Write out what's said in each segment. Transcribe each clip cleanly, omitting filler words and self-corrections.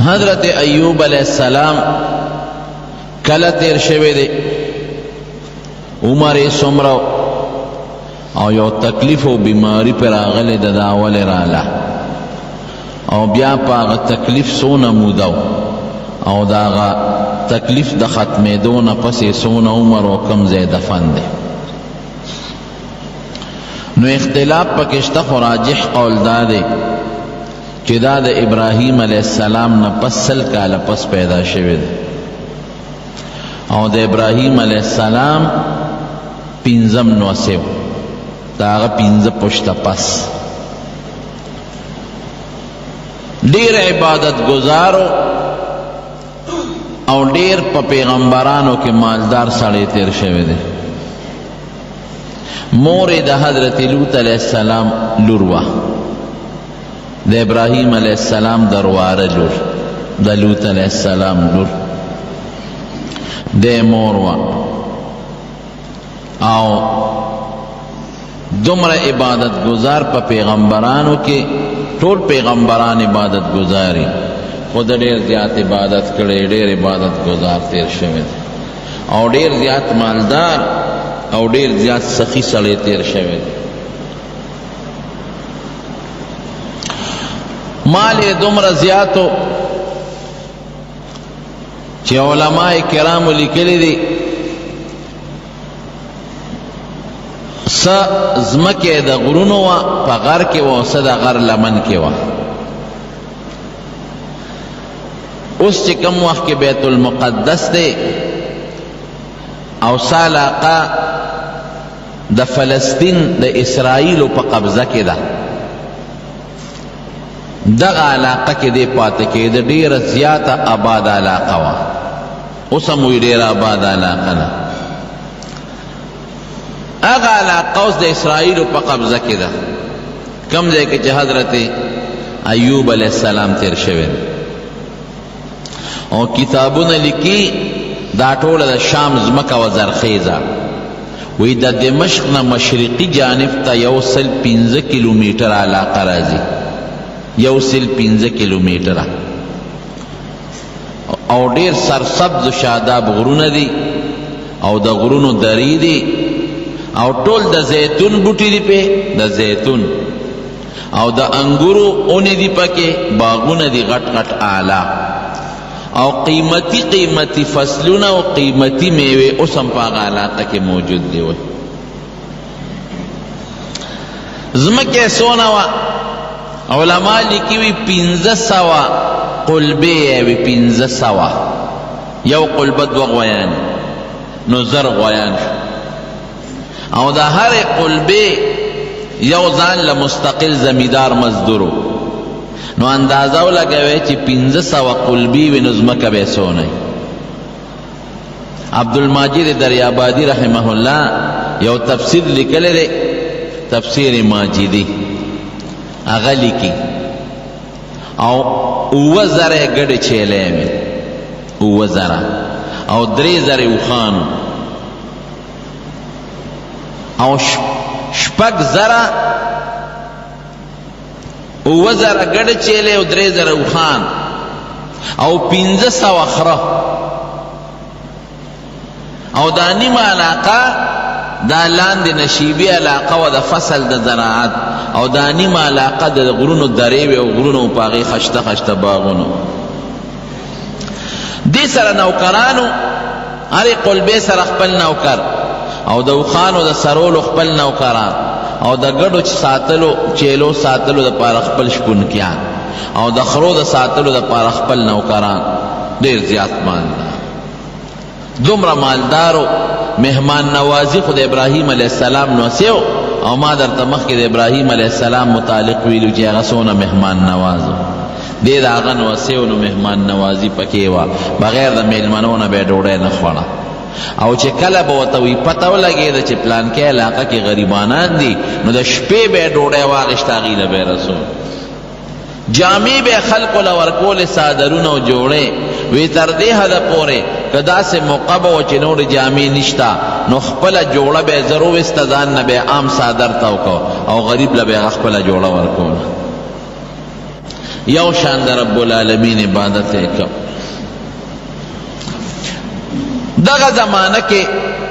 حضرت ایوب علیه السلام کله تیر شوی دی، عمر یې څومره او یو تکلیف او بیماری پر راغلې ده، دا ولې راله او بیا په هغه تکلیف څونه موده او د هغه تکلیف د ختمېدو نه پس یې څونه عمر او کوم ځای دفن دی. نو اختلاف پکې شته، خو راجح قول دا دی چې دا د ابراهیم علیه السلام نه پس 100 کاله پس پیدا شوی دی او د ابراهیم علیه السلام پنځم نوسیو، د هغه 5 پشته پس. ډیر عبادت گزارو او ډیر په پیغمبرانو کې مالدار سړی تیر شوی دی. مور د حضرت لوط علیه السلام لور وه، د ابراهیم علیه السلام درواره لور، د لوط علیه السلام لور د مور وه. او دومره عبادت گزار په پیغمبرانو کې، ټول پیغمبران عبادت گزاري، خو د ډیر زیات عبادت کړي، ډیر عبادت گزار تیر شوی دی او ډیر زیات مالدار او ډیر زیات سخی سړی تیر شوی دی. مال یې دومره زیاتو چې علما کرامو لیکلي دي څه ځمکه د غرونو وه په غر کې وه او څه د غر لمن کې وه. اوس چې کوم وخت کې بیت المقدس دی او څه علاقه د فلسطین د اسرائیلو په قبضه کې ده، دغه علاقه کې دی پاتې کېده. ډېره زیاته آباده علاقه وه، اوس هم وایي ډېره آباده علاقه ده. هغه علاقه اوس د اسرائیلو په قبضه کې ده، کوم ځای کې چې حضرت ایوب علیه السلام تیر شوی دی. او کتابونه لیکي دا ټوله د شام ځمکه وه زرخیزه. وایي د دمشق نه مشرقي جانب ته 105 کیلومتره علاقه راځي، 105 کیلومتره، او ډیر سرسبز شاداب غرونه دي او د غرونو درې دي او ټول د زیتون بوټي دي، په د زیتون او د انګورو اونې دي، پکې باغونه دي غټ غټ اعلی او قیمتي قیمتي فصلونه او قیمتي میوې اوس هم په هغه علاقه کې موجود دي. وایي ځمکه څونه وه؟ علما لیکي وي 500 قلبې یې وي، 500، یو قلبه 2 غویان، نو 1000 غویان شو. او د هرې قلبې یو ځان له مستقل زمیدار مزدورو، نو اندازه ولګوئ چې 500 قلبې وي نو ځمکه به یې څونه وي. عبدالماجد دریابادي رحمه الله یو تفسیر لیکلی دی، تفسیر ماجدي، هغه لیکي او 7000 یې ګډې چیلې وې، 7000 او 3000 اوښانو او 6000، 7000 ګډ چیلې او 3000 اوښان او 500 خره او دا نیمه علاقه دا لاندې نشیبي علاقه وه د فصل د زراعت، او دا نیمه علاقه د غرونو درې وې او غرونو په هغې خشته خشته باغونو. دې سره نوکرانو، هرې قلبې سره خپل نوکر، او د اوښانو د سرولو خپل نوکران، او د ګډو ساتلو چیلو ساتلو دپاره خپل شپونکیان، او د خرو د ساتلو دپاره خپل نوکران. ډېر زیات مالدار، دومره مالدارو. مهمان نوازي خو د ابراهیم علیه السلام نوسیو، او ما درته مخکې د ابراهیم علیه السلام متعلق ویلو چې هغه څونه مهمان نواز دی، د هغه نوسیو نو مهمان نوازي پکې وه، بغیر د میلمنو نه به یې ډوډۍ نه خوړه. او چې کله به ورته وایي پته ولګېده چې پلانکې علاقه کې غریبانان دي، نو د شپې به یې ډوډۍ واخیسته هغوی له به یې رسول. جامې به خلکو له ورکولې، څادرونه او جوړې وی، تر دې حده پورې که داسې موقع به وه چې نورې جامې نشته نو خپله جوړه به یې زر وویسته، ځان نه به یې عام څادر تاو کړ او غریب له به یې هغه خپله جوړه ورکوله. یو شان د رب العالمین عبادت یې کوو. دغه زمانه کې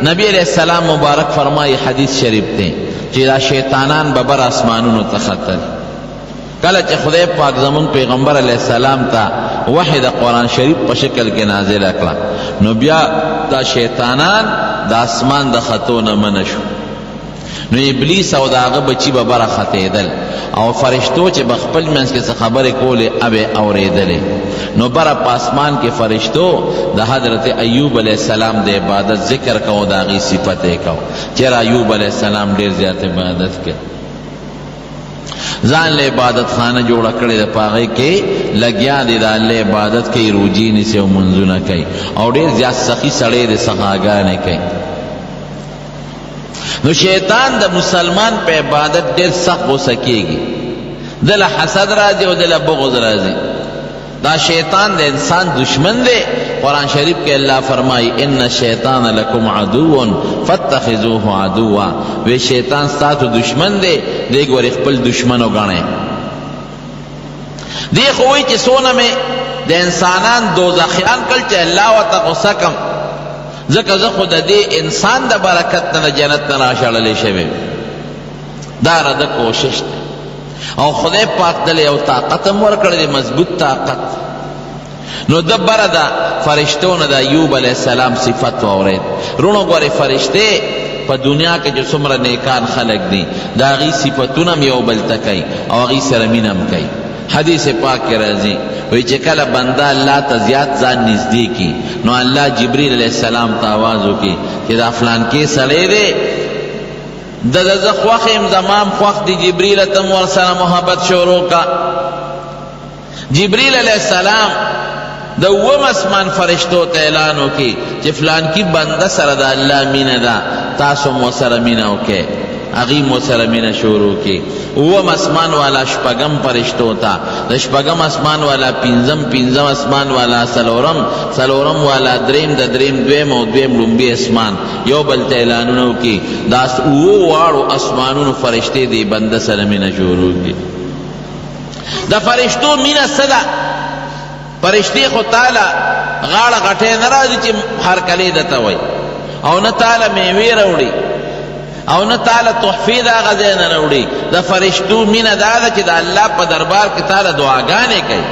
نبی علیہ السلام مبارک فرمایي، حدیث شریف دی، چې دا شیطانان به بر اسمانونو ته ختل. کله چې خدای پاک زمون پیغمبر علیه السلام ته وحی د قرآن شریف په شکل کې نازله کړه، نو بیا دا شیطانان د اسمان د ختو نه منع شو. نو ابلیس او د هغه بچي به بره ختېدل او فرشتو چې به خپل منځ کې څه خبرې کولې به اورېدلې. نو بره په اسمان کې فرشتو د حضرت ایوب علیه السلام د عبادت ذکر کوو، د هغې صفت یې کوو چېرې ایوب علیه السلام ډېر زیات عبادت کوي، ځان له عبادت خانه جوړه کړې ده، په هغې کې لګیا دی، د الله عبادت کوي، روژې نیسي او لمونځونه کوي او ډېر زیات سخي سړی دی، سخاګانې کوي. نو شیطان د مسلمان په عبادت ډېر سخت غوسه کېږي، دله حسد راځي او دله بغض راځي. دا شیطان د انسان دشمن دی. قرآن شریف کې الله فرمایي، ان الشیطان لکم عدو فاتخذوه عدوا. وی شیطان ستاسو دشمن دی، دی ګورې خپل دشمن وګڼئ. دی خو وایي چې څونه مې د انسانان دوزخیان کړل چې الله ورته غوسه کم، ځکه زه خو د دې انسان د برکت نه د جنت نه راشړلی شوی. دا د کوشش دی او خدای پاک دله یو طاقت هم ورکړی دی، مضبوط طاقت. نو د بره د فرشتو نه د ایوب علیه السلام صفت واورېد. وروڼو ګورې، فرشتې په دنیا کې چې څومره نیکان خلک دي، د هغوی صفتونه هم یو بل ته کوي او هغوی سره مینه هم کوي. حدیث پاک کې راځي، وایي چې کله بنده الله ته زیات ځان نږدې کړي، نو الله جبریل علیه السلام ته आवाز وکړي چې دا فلانکی سړی دی، د زه خوښ یم، زما هم خوښ دی، جبریل ته هم ورسره محبت شروع کا. جبریل علیه السلام د اووم اسمان فرشتو ته اعلان وکړي چې فلانکی بنده سره د الله مینه ده، تاسو هم ورسره مینه وکړئ. هغوی هم ورسره مینه شروع کړي. اووم اسمان والا شپږم فرشتو ته، د شپږم اسمان والا پنځم، پنځم اسمان والا څلورم، څلورم والا دریم، د دریم دویم او دویم لومبي اسمان یو بل ته اعلانونه وکړي. دا اوو واړو اسمانونو فرشتې دې بنده سره مینه شروع کړي. د فرشتو مینه څه ده؟ فرشتې خو تاله غاړه غټی نه راځي چې هرکلی درته وایي، او نه تاله میوې راوړي، او نه تاله تحفې د هغه ځای نه راوړي. د فرشتو مینه دا ده چې د الله په دربار کې تاله دعاګانې کوي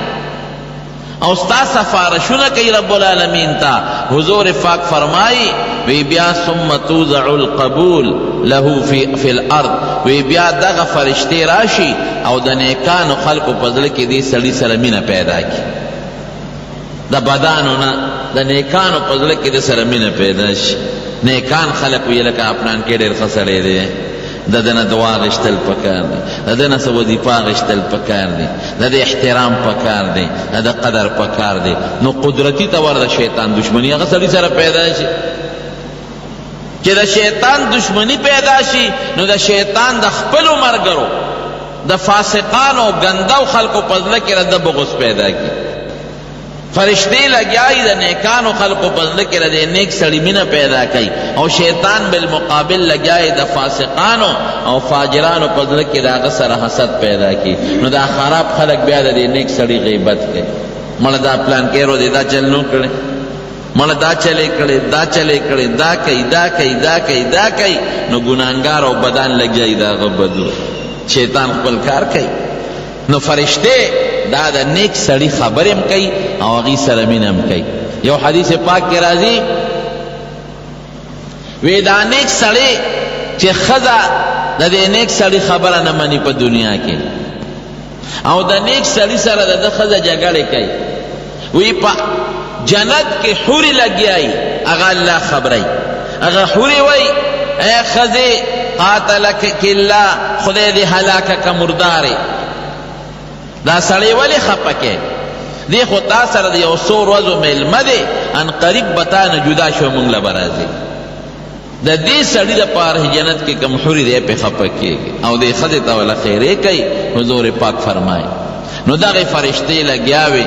او ستا سفارشونه کوي رب العالمین ته. حضور پاک فرمایي، وی بیا ثم توزع القبول له فی الارض. وی بیا دغه فرشتې راشي او د نیکانو خلکو په زړه کې دې سړي سره مینه پیدا کړي. د بدانو نه، د نیکانو په زړه کې د سره مینه پیدا شي. نیکان خلک وي لکه افلان کې ډېر ښه سړی دی، د ده نه دعا غوښتل پکار دي، د ده نه څه وظیفه غوښتل پکار دي، د ده احترام پکار دی، د ده قدر پکار دی. نو قدرتي طور د شیطان دشمني هغه سړي سره پیدا شي. چې د شیطان دشمني پیدا شي، نو د شیطان د خپلو ملګرو، د فاسقانو ګندو خلکو په زړه کې د بغض پیدا کړي. فرشتې لګیا وي، د نیکانو خلکو په زړه کې د دې نیک سړي مینه پیدا کوي، او شیطان بالمقابل لګیا وي، د فاسقانو او فاجرانو په زړه کې د هغه سره حسد پیدا کړي. نو دا خراب خلک بیا د دې نیک سړي غیبت کوي، مړه دا پلانکی رو دی، دا چل نو کړی، مړه دا چلې کړی، دا چلې کړی، دا کوي، دا کوي، دا کوي، دا کوي. نو ګناهګار او بدان لګیا وي د هغه بدو. شیطان خپل کار کوي. نو فرشتې دا د نیک سړي خبرې هم کوي او هغوی سره مینه هم کوي. یو حدیث پاک کې راځي، وی دا نیک سړی چې ښځه د دې نیک سړي خبره نه مني په دنیا کې، او د نیک سړي سره د ده ښځه جګړې کوي، وی په جنت کې حورې لګیا وي، هغه الله خبروي. هغه حورې وایي، ای ښځې، قاتلک الله، خدای دې هلاکه که مردارې، دا سړی ولې خپه کې؟ دی خو تا سره د یو څو ورځو مېلمه دی، ان قریب به تا نه جدا شو، مونږ له به راځي. د دې سړي دپاره جنت کې کوم حورې دی پې خپه کېږي او دې ښځې ته وله خیرې کوي. حضور پاک فرمایي، نو دغې فرشتې لګیا وې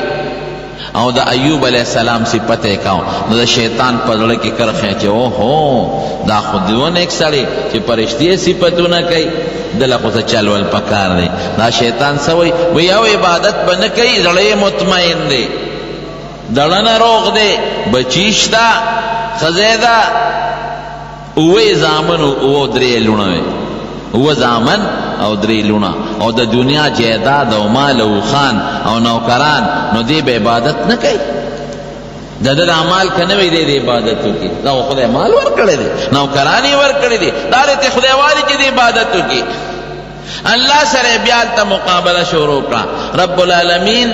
او د ایوب علیه السلام صفت یې کاوه. نو د شیطان په زړه کې کرښه چې اوهو، دا خو دیو نیک سړی چې فرشتې صفتونه کوي. دله خو څه چل ول پکار دی. دا شیطان څه وایي؟ وایي یو عبادت به نه کوي، زړه یې مطمئن دی، دړه نه روغ دی، بچي شته، ښځی ده، اووه یې زامن وو، اووه درې یې لوڼه وې، اووه زامن او درې لوڼه، او د دنیا جایداد او مال او اوښان او نوکران، نو دی به عبادت نه کوي؟ د ده دا مال که نه وي دی دې عبادت وکړي؟ دا خو خدای مال ورکړی دی، نوکران یې ورکړي دي، دا دی ته خدای والي چې دې عبادت وکړي. الله سره بیا هلته مقابله شروع کړه. رب العالمین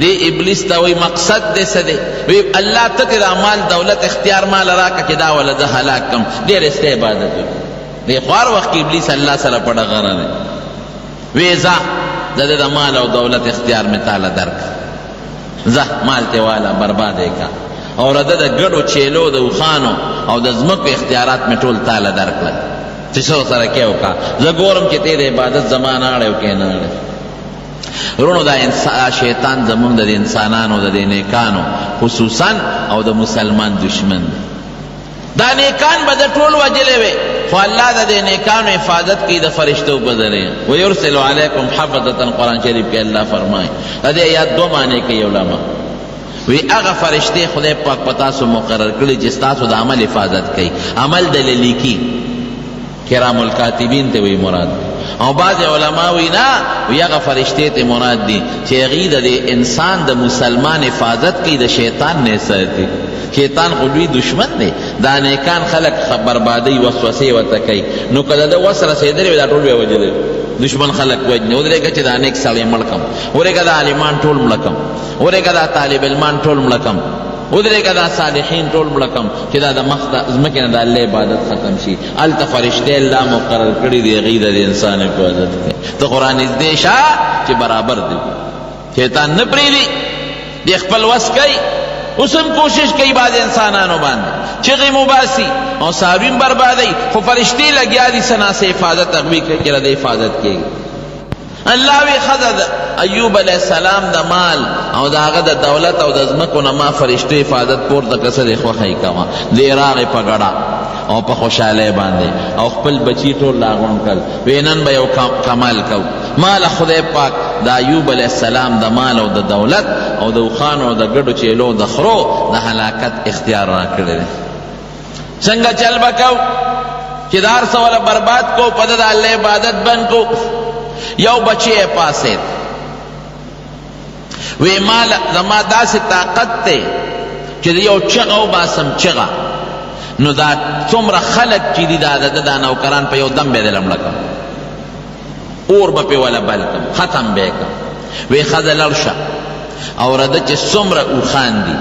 دې ابلیس ته وایي مقصد دې څه دی؟ وایي الله ته دې دا مال دولت اختیار مال راکړه چې دا وله زه هلاک کړم، ډېر ستا عبادت وکړي. دې خو هر وخت کې ابلیس الله سره په ډغره دی. وی ځه د ده د مال او دولت اختیار مې تاله درکړ، ځه مال ترې واله برباد یې کړه، او د ده د ګډو چیلو د اوښانو او د ځمکو اختیارات مې ټول تاله درکړل چې څه ورسره کوې وکړه، زه ګورم چې ته د عبادت زما نه اړې او که نه اړې. وروڼو دا شیطان زمونږ د انسانانو د نیکانو خصوصا او د مسلمان دشمن دی. دا نیکان به د ټول وجلې وي، خو الله د دې نیکانو حفاظت کوي د فرشتو په ذریعه. ویرسل علیکم حفظة، قرآن شریف کې الله فرمایي. د دې آیات دوه معنی کوي علما. وی هغه فرشتې خدای پاک په تاسو مقرر کړي چې ستاسو د عمل حفاظت کوي، عمل د لیکي، کرام الکاتبین ته وی مراد. او بعض علما وی نه، وی هغه فرشتې ته مراد دي چې هغوی د دې انسان د مسلمان حفاظت کوي، د شیطان نه ساتي. شیطان خو لوی دشمن دی، دا نیکان خلک بربادي وسوسې ورته کوي، نو که د ده وس رسېدلی وي دا ټول به یې وژلی. دشمن خلک وژني، ودرېږه چې دا نیک سړی مړ کړم، ودرېږه دا عالمان ټول مړه کړم، ودرېږه دا طالب علمان ټول مړه کړم، ودرېږه دا صالحین ټول مړه کړم، چې دا د مخ د ځمکې نه د الله عبادت ختم شي. هلته فرشتې الله مقرر کړي دي، هغوی د انسان حفاظت کوي. ته خو رانږدې شه چې برابر دي، شیطان نه پرېږدي، دی خپل وس کوي. اوس هم کوشش کوي بعض انسانانو باندې چغې مو باسي او څاروي هم بربادوي، خو فرشتې لګیا دي څه ناڅه حفاظت هغوی کوي چې د ده حفاظت کېږي. الله وی ښځه د ایوب علیه السلام د مال او د هغه د دولت او د ځمکو نه ما فرشتو حفاظت پورته کړه، څه دې خوښه یې کوه. دی راغی په ګډه او په خوشحالۍ باندې او خپل بچي ټول راغونډ کړل، وی نن به یو کمال کوو. ما له خدای پاک د ایوب علیه السلام د مال او د دولت او د اوښانو او د ګډو چیلو د خرو د هلاکت اختیار راکړی دی. څنګه چل به کوو چې دا هر څه وله برباد کو، په ده د الله عبادت بند کو؟ یو بچی یې پاڅېد، وی مال زما داسې طاقت دی چې یو چغه وباسم، چغه نو دا څومره خلک چې دي دا د ده دا نوکران په یو دم به یې دله مړه کړم، اور به پې وله بل کړم، ختم به یې کړم. وی ښځه لړ شه او رده چې څومره اوښان دي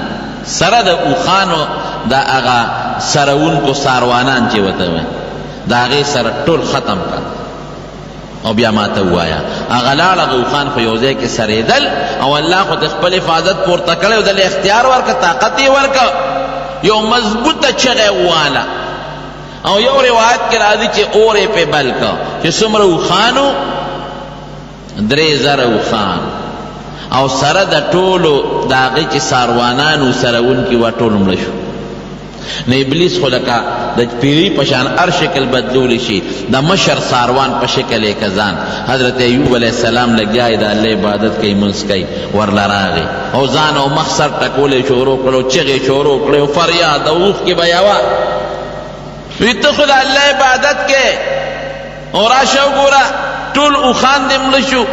سره د اوښانو د هغه سروونکو څاروانان چې ورته وایي د هغې سره ټول ختم کړه او بیا ماته ووایه. هغه لاړ، هغه اوښان خو یو ځای کې سرېدل او الله خو د خپل حفاظت پورته کړی او دله اختیار ورکړ، طاقت یې ورکړ، یو مضبوطه چغه یې وواله. او یو روایت کې راځي چې اور یې پرې بل کړ چې څومره اوښان وو، 3000 اوښان او سره د ټولو د هغې چې څاروانان وو، څروونکي وه، ټول مړه شو. نو ابلیس خو لکه د پیری په شان هر شکل بدلولی شي، د مشر څاروان په شکل یې که ځان. حضرت ایوب علیه السلام لګیا دی د الله عبادت کوي، لمونځ کوي، ورله راغی او ځان او مخ سر ټکولی شروع کړو، چغې شروع کړې او فریاد او اوښکې به یوه. وی ته خو د الله عبادت کې او راشه وګوره ټول اوښان دې مړه شو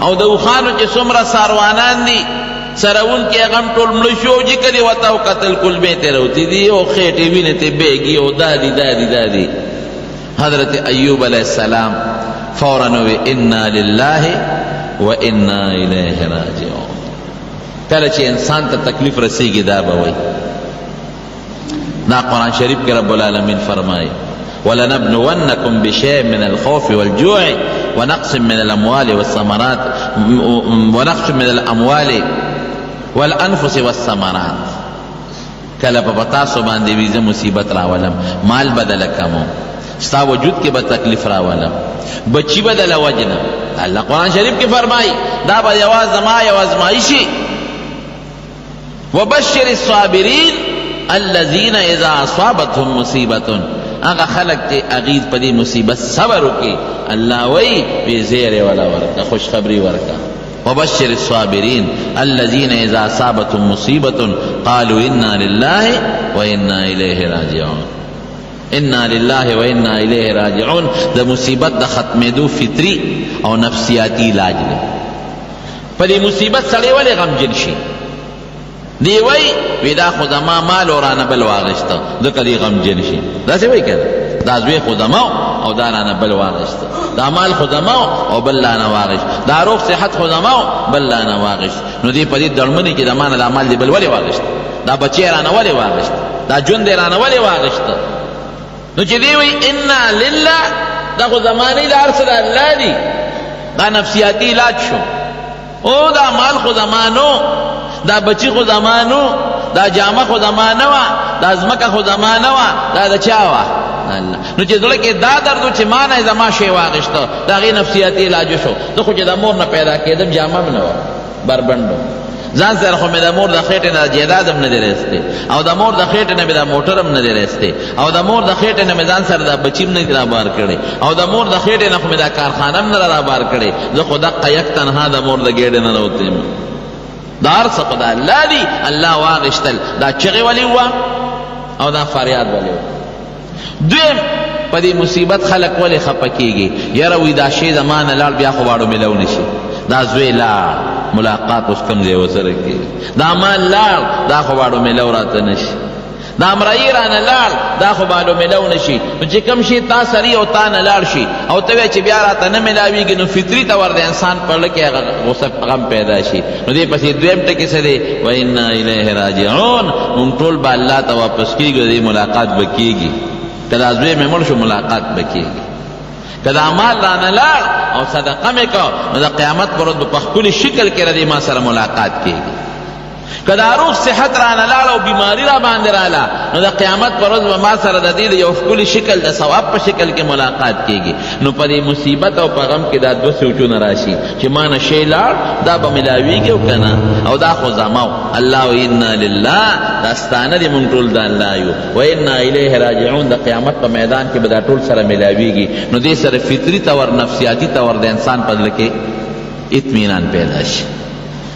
او د اوښانو چې څومره څاروانان دي څروونکي هغه هم ټول مړه شو، او چې که دې ورته وکتل کولمې ترې راوتې دي او خېټې وینې ترې بهږي او دا دي دا دي دا دي. حضرت ایوب علیه السلام فورا ووی انا لله و انا الیه راجعون. کله چې انسان ته تکلیف رسیږي دا به وایي. دا قرآن شریف کې رب العالمین فرمایي ولنبلونکم بشیء من الخوف والجوع ونقص من الاموال والثمرات ونقص من الاموال والانفس والثمرات. کله په تاسو باندې ویزه مصیبت راولم، مال بدل کمو، ستا وجود کې به تکلیف راولم، بچی بدل وجنم. الله قرآن شریف کې فرمایي دا به یوازې زما یو ازمایشي. وبشر الصابرین الذین اذا اصابتهم مصیبة. هغه خلک چې هغوی په دې مصیبت صبر وکړي، الله وایي وی زیری وله ورکړه، خوشخبري ورکړه. وبشر الصابرین الذین اذا اصابتهم مصیبة قالوا انا لله وانا الیه راجعون. انا لله وانا الیه راجعون د مصیبت د ختمېدو فطري او نفسیاتي علاج دی. په دې مصیبت سړی ولې غمجن شي؟ دی وای وی دا خو زما مال او رانه بل واغشته، ځکه دی غمجن شي. داسې وای کنه، دا زوی خو زما او دا رانه بل واغشته، دا مال خو زما او بل رانه واغشت، دا روغ صحت خو زما او بل رانه واغشت. نو دی په دې دړمنې کې زما نه دا مال دی بل ولې واغشت، دا بچی رانه ولې واغشت، دا ژوند دی رانه ولې واغشت؟ نو چې دی وای انا لله، دا خو زما نه، دا هر څه د الله دي. دا نفسیاتي علاج شو. او دا مال خو زما نو، دا بچی خو زما نو، دا جامه خو زما نه وه، دا ځمکه خو زما نه وه، دا د چا وه؟ الله. نو چې زړه کې دا درد چې ما نه زما شی واغېسته، د هغې نفسیاتي علاج شو. زه خو چې د مور نه پیدا کېدم جامه هم نه وه، بربنډ وم. ځان سره خو مې د مور د خېټې نه جایداد هم نه دی راایستی، او د مور د خېټې نه مې دا موټر هم نه دی راایستی، او د مور د خېټې نه مې ځان سره دا بچی هم نه دی رابار کړی، او د مور د خېټې نه خو مې دا کارخانه هم نه رابار کړې. زه خو دقه یک تنها د مور د ګېډې نه راوتی یم. دا هر څه خو د الله دي، الله واغېستل. دا چغې ولې وه او دا فریاد ولې وه؟ دویم، په دې مصیبت خلک ولې خپه کېږي؟ یاره وایي دا شی زما نه لاړ، بیا خو واړو میلاو نه شي. دا زوی لاړ، ملاقات اوس کوم ځای ورسره کېږي؟ دا مال لاړ، دا خو واړو میلاو راته نه شي. دا امرایي رانه لاړ، دا خو بالو میلاو نه شي. نو چې کوم شی تا سره او تا نه لاړ شي او ته وایې چې بیا راته نه میلاویږي، نو فطري طور د انسان په زړه کې هغه غوسه غم پیدا شي. نو دې پسې دویم ټکی څه دی؟ وانا الیه راجعون. مونږ ټول به الله ته واپس کېږو، دې ملاقات به کېږي. که دا زوی مې مړ شو ملاقات به کېږي، که دا مال رانه لاړ او صدقه مې کړه، نو د قیامت پر ورځ به په ښکلي شکل کې له دې ما سره ملاقات کېږي. که دا روغ صحت رانه لاړ او بیماری را باندې راله، نو د قیامت پر ورځ به ما سره د دې د یو ښکلي شکل د ثواب په شکل کې ملاقات کېږي. نو په دې مصیبت او په غم کې دا دوه سوچونه راشي چې ما نه شی لاړ، دا به ملاویږي او که نه، او دا خو زما و. الله و انا لله، دا ستانه دي، مونږ ټول د الله یو. و انا الیه راجعون، د قیامت په میدان کې به دا ټول سره ملاویږي. نو دې سره فطري طور نفسیاتي طور د انسان په زړه کې اطمینان پیدا شي.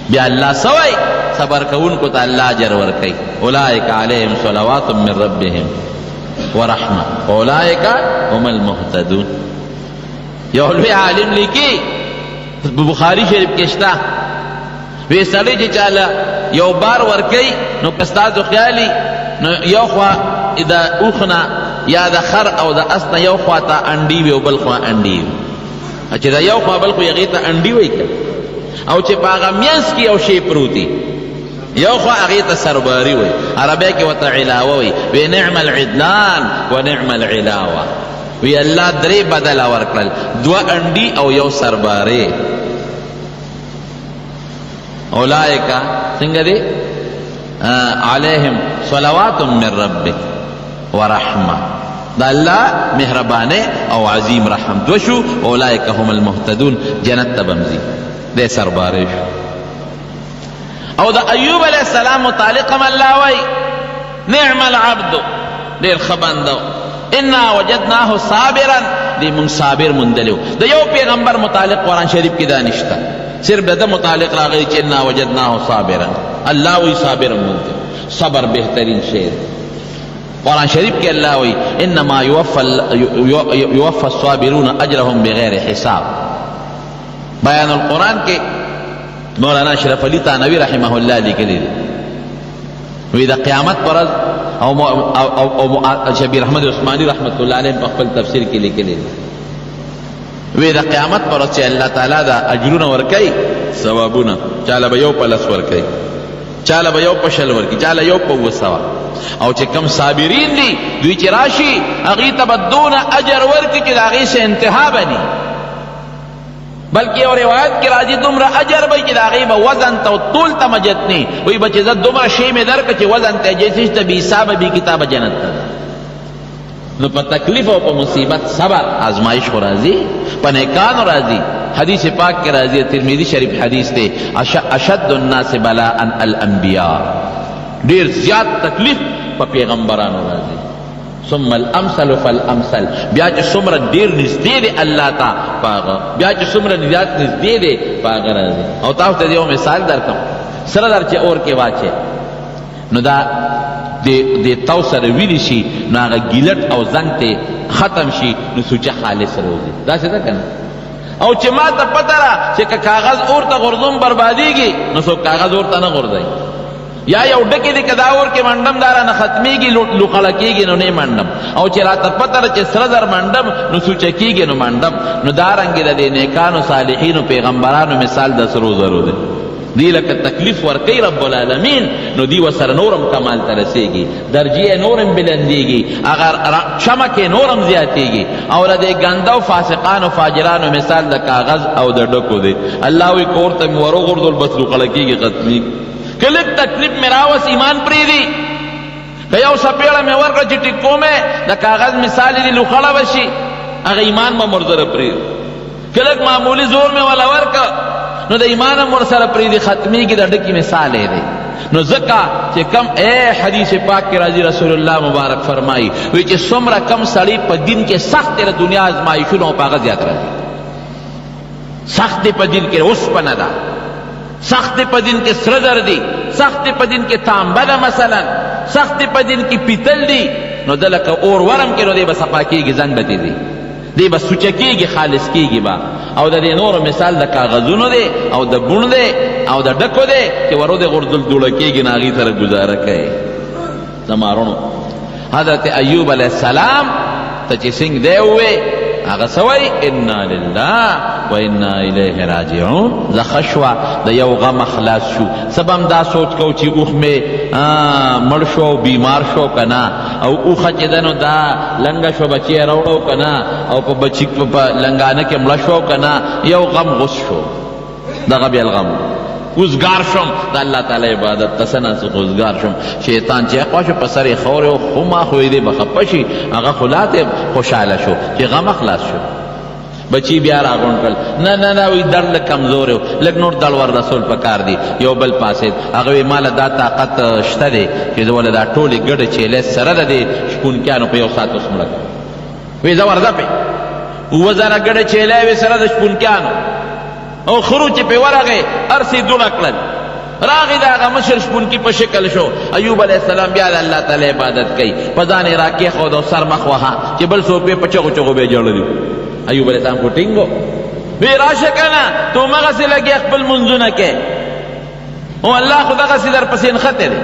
بیا الله څه وایي؟ صبر کوونکو ته الله اجر ورکوي. اولئک علیهم صلوات من ربهم ورحمه اولئک هم المهتدون. یو لوی عالم لیکي، بخاری شریف کې شته، وی سړی چې چاله یو بار ورکوي، نو که ستاسو خیالي نو یو خوا د اوښ نه یا د خر او د اس نه یو خوا ته انډي وي او بل خوا انډي وي، چې دا یو خوا بل خو هغې ته انډي وایي که، او چې په هغه منځ کې یو شی پروت وي، یو خوا هغې ته سرباري وایي، عربی کې ورته علاوه وایي. وی نعم العدلان و نعم العلاوه. وی الله درې بدله ورکړل، دوه انډي او یو سرباري. اولئک څنګه دي؟ علیهم صلوات من ربک ورحمه، دا الله مهربانه او عظیم رحم دو شو. اولئک هم المهتدون، جنت ته بمزي دې سربارې شو. او د ایوب علیه السلام متعلق هم الله وایي نعم العبد، ډېر ښه بنده، انا وجدناه صابرا، دې مونږ صابر موندلی. د یو پیغمبر متعلق قرآن شریف کې دا نشته، صرف د ده متعلق راغلی چې انا وجدناه صابرا. الله وایي صابر موندلی. صبر بهترین شی دی. قرآن شریف کې الله وایي انما یوفى الصابرون اجرهم بغیر حساب. بیان القرآن کې مولانا اشرف علی تانوی رحمه الله لیکلی دی، وی د قیامت پر ورځ او او او شبیر احمد عثماني رحمت الله علیه په خپل تفسیر کې لیکلی دی، وی د قیامت پر ورځ چې الله تعالی دا اجرونه ورکوي، ثوابونه، چاله به یو په لس ورکوي، چاله به یو په شل ورکوي، چاله یو په اووه سوه. او چې کوم صابرین دي دوی چې راشي هغوی ته به دونه اجر ورکړي چې د هغې څه انتها به نه، بلکې یو روایت کې راځي دومره اجر به چې د هغې به وزن ته او طول ته مجت نه وایي، به چې زه دومره شی مې درکړه چې وزن ته یې نشته، بې حسابه بې کتابه جنت ته ده. نو په تکلیف او په مصیبت صبر، آزمایش خو راځي، په نیکانو راځي. حدیث پاک کې راځي، ترمذي شریف حدیث دی، اشد الناس بلاء الانبیاء، ډیر زیات تکلیف په پیغمبرانو راځي. ثم الامثل فالامثل، بیا چې څومره ډیر نږدې دی الله ته په هغه، بیا چې څومره زیات نږدې دی په هغه راځي. او تاسو ته یو مثال درکړم، سره در چې اور کې واچې نو دا د تاو سره ویلي شي، نو هغه ګیلټ او زنګ ته ختم شي، نو سوچه خالص روزي. داسې ده که نه؟ او چې ما ته پته را چې که کاغذ اور ته غورځوم بربادېږي، نو څوک کاغذ اور ته نه غورځوي. یا یو ډکې دی که دا اور کې منډم دا رانه ختمېږي، لوخړه کېږي، نو نه منډم. او چې راته پته ده چې سره زر منډم نو سوچه کېږي، نو منډم. نو دارنګې د دې نیکانو صالحینو پیغمبرانو مثال د سرو زرو دی. دی لکه تکلیف ورکوي رب العالمین، نو دی ورسره نورم کمال ته رسېږي، درجې یې نورم بلندېږي، هغه چمک یې نورم زیاتېږي. او د دې ګنده او فاسقانو فاجرانو مثال د کاغذ او د ډکو دی. الله وایي کور ته مې وروغورځول، بس لوخړه کېږي، ختمېږي. که لږ تکلیف مې راوست ایمان پرېږدي، که یو څپېړه مې ورکړه چې ټیک کوم یې، د کاغذ مثال یې دی، لوخړه به شي، هغه ایمان به هم ورسره پرېږدي. که لږ معمولي زور مې وله ورکړ نو د ایمان هم ورسره پرېږدي، ختمېږي، د ډکي مثال یې دی. نو ځکه چې کم اے حدیث پاک کې راځي، رسول الله مبارک فرمایي وی چې څومره کم سړی په دین کې سخت دی، د دنیا ازمایښونه او په هغه زیات راځي. سخت دی په دین کې اوسپنه ده، سخت دی په دین کې سره زر دي، سخت دی په دین کې تانبه ده مثلا، سخت دی په دین کې پیتل دي، نو ده لکه اور ورم کې، نو دی به صفا کېږي، زنګ به ترې ځي، دی به سوچه کېږي، خالص کېږي به. او د دې نورو مثال د کاغذونو دی او د بوڼ دی او د ډکو دی چې ورو دې غورځول دوړه کېږي، نو هغې سره ګزاره کوي. زما وروڼو، حضرت ایوب علیه السلام ته چې څنګه دی ووی، هغه څه وایي؟ انا لله و انا الیه راجعون. زه ښه شوه د یو غمه خلاص شو. څه به هم دا سوچ کوو چې اوښ مې مړ شو او بیمار شو که نه، او اوښه چې ده نو دا لنګه شوه، بچی یې راوړو که نه، او په بچي په لنګانه کې مړه شو که نه. یو غم غوڅ شو، دغه بیا غم وزګار شوم د الله تعالی عبادت ته څه نا څه وزګار شوم. شیطان چې اخوا شو په سر یې خاورې او خو ما خو یې دی به خفه شي، هغه خو لا ته خوشحاله شو چې غم خلاص شو. بچی بیا راغونډ کړل، نه نه نه، وایي دړ لږ کمزوری و، لږ نور دړ ور رسول پکار دی. یو بل پاڅېد، هغه وایي ماله دا طاقت شته دی چې زه وله دا ټولې ګډې چیلې سره د دې شپونکیانو په یو ساعت اوس مړه کړم. وایي زه ورځه پې 7000 ګډې چیلې وې سره د شپونکیانو او خرو چې پې ورغی هر څه یې دوړه کړل. راغی د هغه مشر شپونکي په شکل شو. ایوب علیه السلام بیا د الله تعالی عبادت کوي، په ځان یې راکېښود او سر مخ وهه چې بل څوک پې په چغو چغو به یې ژړلي. ایوب علیه السلام خو ټینګ و، وی راشه که نه ته همغسې لګیا خپل لمونځونه کوې، او الله خو دغسې درپسې نښتی دی.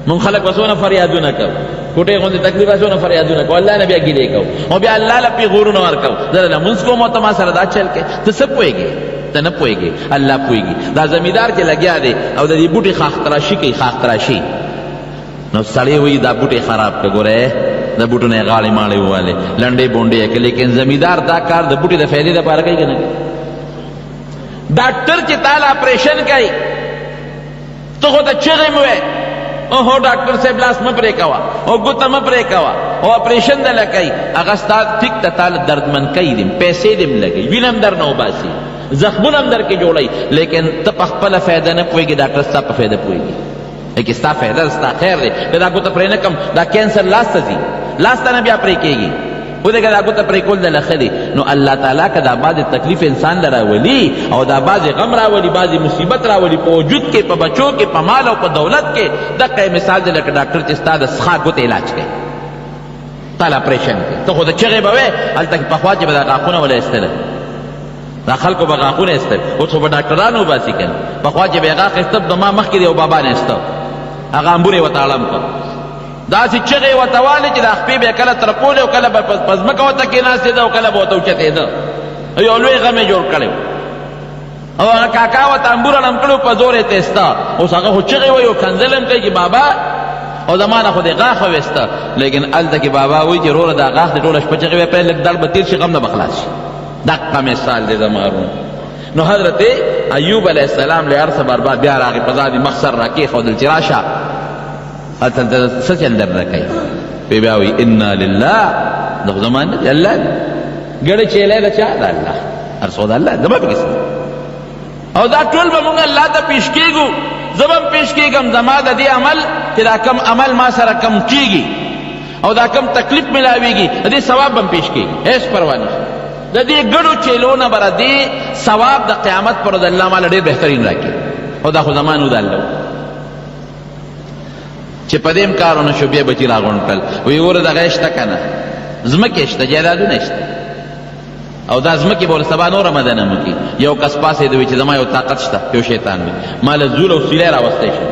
مونږ خلک به څونه فریادونه کوو، کوټې غوندې تکلیف څونه فریادونه کوو، الله نه بیا ګیلې کوو او بیا الله له پیغورونه ورکوو، زه لمونځ کوم او ته ما سره دا چل کوې، ته څه پوهېږې؟ ته نه پوهېږې، الله پوهېږي. دا زمیندار چې لګیا دی او د دې بوټي ښاخ تراشي کوي، ښاخ تراشي، نو سړی وایي دا بوټی خراب که، ګوره د بوټو نه یې غاړې ماړې ووالې، لنډې بونډې یې کړې، لیکن زمیندار دا کار د بوټي د فایدې لپاره کوي که نه کوي؟ ډاکټر چې تا له اپریشن کوي، ته خو ته چغې مې وې، اوهو ډاکټر صاحب لاس مه پرې کوه او ګوته مه پرې کوه، او اپریشن دله کوي، هغه ستا ټیک ته تا له دردمن کوي دیم، پیسې دیم لګوي، وینه هم درنه وباسي، زخمونه هم درکې جوړوي، لیکن ته په خپله فایده نه پوهېږې، ډاکټر ستا په فایده پوهېږي. لیکن ستا فایده ستا خیر دی، که دا ګوته پرې نه کړم دا کینسر لاس ته ځي، لاس ته نه بیا پرې کېږي، خو دې که دا ګوته پرې کول دله ښه دي. نو الله تعالی که دا بعضې تکلیف انسان له راولي او دا بعضې غم راولي، بعضې مصیبت راولي په وجود کې، په بچو کې، په مال او په دولت کې، دقه یې مثال دی لکه ډاکټر چې ستا د څښاک ګوتې علاج کوي، تا له اپریشن کوي، ته خو د چغې به وې هلته کې پخوا چې به دا غاښونه وله ایستله، دا خلکو به غاښونه ایستل، اوس خو به ډاکټرانو وباسي که نه. پخوا چې به یې غاښ ایسته، د ما مخکې د یو بابا نه ایسته، هغه امبور یې ورته اړم کړ، داسې چغې یې ورته والې چې دا خپې به یې کله ترپولې او کله به په ځمکه ورته کېناستېده او کله به ورته اوچتېده، یو لوی غم یې جوړ کړی. او هغه کاکا ورته امبور اړم کړی، په زور یې تېسته، اوس هغه خو چغې وایي او کنځل هم کوي چې بابا او زما نه خو دې غاښ وویسته، لیکن هلته کې بابا وایي چې وروره دا غاښ دې ټوله شپه چغې وایي، پرې لږ دړ به تېر شي، غم نه به خلاص شي. دقه مثال دی زما وروڼو. نو حضرت ایوب علیه السلام له هر څه برباد بیا راغی، په ځان یې مخ سر راکېښودل چې راشه هلته څه چل درته کوي. پې بیا وایي انا لله، دا خو زما نه دی، الله دی، ګړی چیلی د چا؟ د الله، هر څه د الله، زما پکې څه؟ او دا ټول به مونږ الله ته پیش کېږو، زه به هم پیش کېږم، زما د دې عمل چې دا کم عمل ما سره کم کېږي او دا کم تکلیف ملاویږي، د دې ثواب به پیش کیږي، هیڅ پروا نشته. د دې ګډو چیلو نه به دې ثواب د قیامت پر ورځ الله مال ډېر بهترین راکړي. او دا خو زما نو د الله چې په دې هم کار ونه شو، بیا بچي راغونډ کړل، وایي ګوره دغه یې شته که نه، ځمکې شته، جایدادونه شته، او دا ځمکې به سبا نوره مدنه وکړي. یو کس پاڅېده، وایي چې زما یو طاقت شته، یو شیطان وي، ما له زور او سیلی راوستی شي،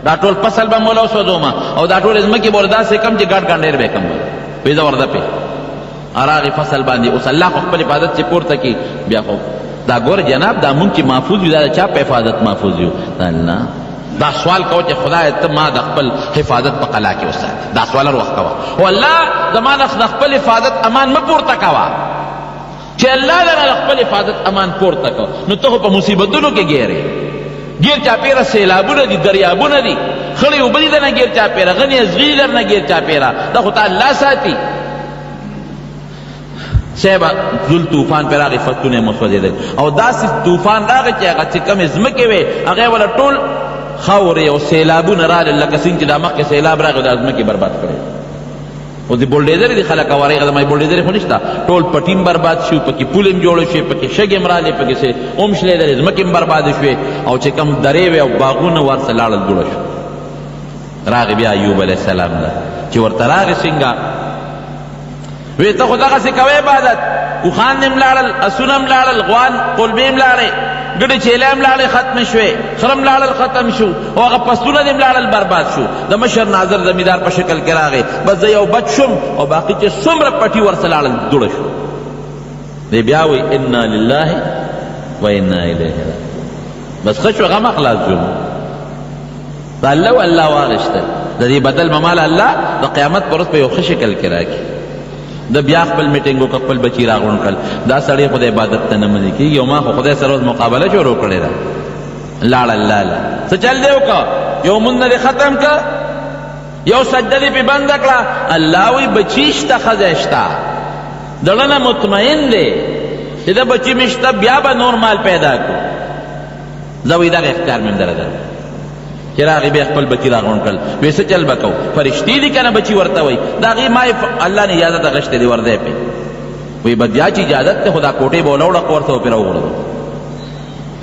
دا ټول فصل به مې وله وسوځوم او دا ټولې ځمکې به داسې کم چې ګډ ګنډېر به یې کم. وایي زه ورده پې راغی فصل باندې. اوس الله خو خپل حفاظت چې پورته کړي، بیا خو دا ګوره جناب، دا مونږ چې محفوظ یو، دا د چا په حفاظت محفوظ یو؟ الله. دا سوال کوه چې خدای ته ما د خپل حفاظت په قلا کې وساتې. دا سوال هر وخت کوه، او الله زما د خپل حفاظت امان مه پورته کوه. چې الله درنه د خپل حفاظت امان پورته کړ، نو ته خو په مصیبتونو کې ګیرې، ګیر چاپېره سیلابونه دي، دریابونه دي، خړې اوبه دي درنه ګیر چاپېره، غنې ازغي درنه ګیر چاپېره، دا خو ته الله ساتي. صاحب ذل طوفان پر راغی، فصلونه یې وسوځېدل، او داسې طوفان راغی چې هغه چې کومې ځمکې وې، هغې وله ټول خاورې او سیلابونه راغلل، لکه څنګه چې دا مخکې سیلاب راغی، دا ځمکې برباد کړې. اوس د بولډیزرې دي خلک اوارې، هغه زما بولډیزرې خو نشته، ټول پټي هم برباد شو، پکې پولې هم جوړې شوې، پکې شګې هم رالې، پکې څه هم شلېدلې، ځمکې هم بربادې شوې، او چې کوم درې وې او باغونه ورڅه لاړل، دوړه شو. راغی بیا ایوب علیه السلام له، چې ورته راغی څنګه، وی ته خو دغسې کوې عبادت، اوښان دې هم لاړل، اسونه هم لاړل، غوان قلبې هم لاړې، ګډې چیلې هم لاړې ختمې شوې، خره هم لاړل ختم شو، او هغه فصلونه دې هم لاړل برباد شو. د مشر ناظر زمیندار په شکل کې راغی، بس زه یو بچ شوم او باقي چې څومره پټي ورسره لاړل دوړه شو. دی بیا وایي انا لله و انا الیه راجعون. بس ښه شو، غمه خلاص شو. دا الله او الله واغشتل، د دې بدل به مال الله د قیامت پر ورځ په یو ښه شکل کې راکړي. د بیا خپل میټینګ وکړ، خپل بچي راغونډ کړل، دا سړی خو د عبادت ته نه منې کېږي، او ما خو خدای سره اوس مقابله شروع کړې ده. لاړل لاله څه چل دی وکړه، یو مونږ دې ختم کړه، یو سجده دې پې بنده کړه. الله وایي بچي شته، ښځه شته، د زړه نه مطمئن دی چې د بچي مې شته، بیا به نور مال پیدا کړو. زه وایي دغه اختیار مې هم دره درکړو. چې راغی بیا خپل بچي راغونډ کړل، وایي څه چل به کوو، فرشتې دي که نه بچي ورته وایي، د هغې ما الله نه اجازه اخیستې دی ورځی پې. وایي بیا چې اجازت دی خو دا کوټې به ولاړه ورته پرې راوغورځوو.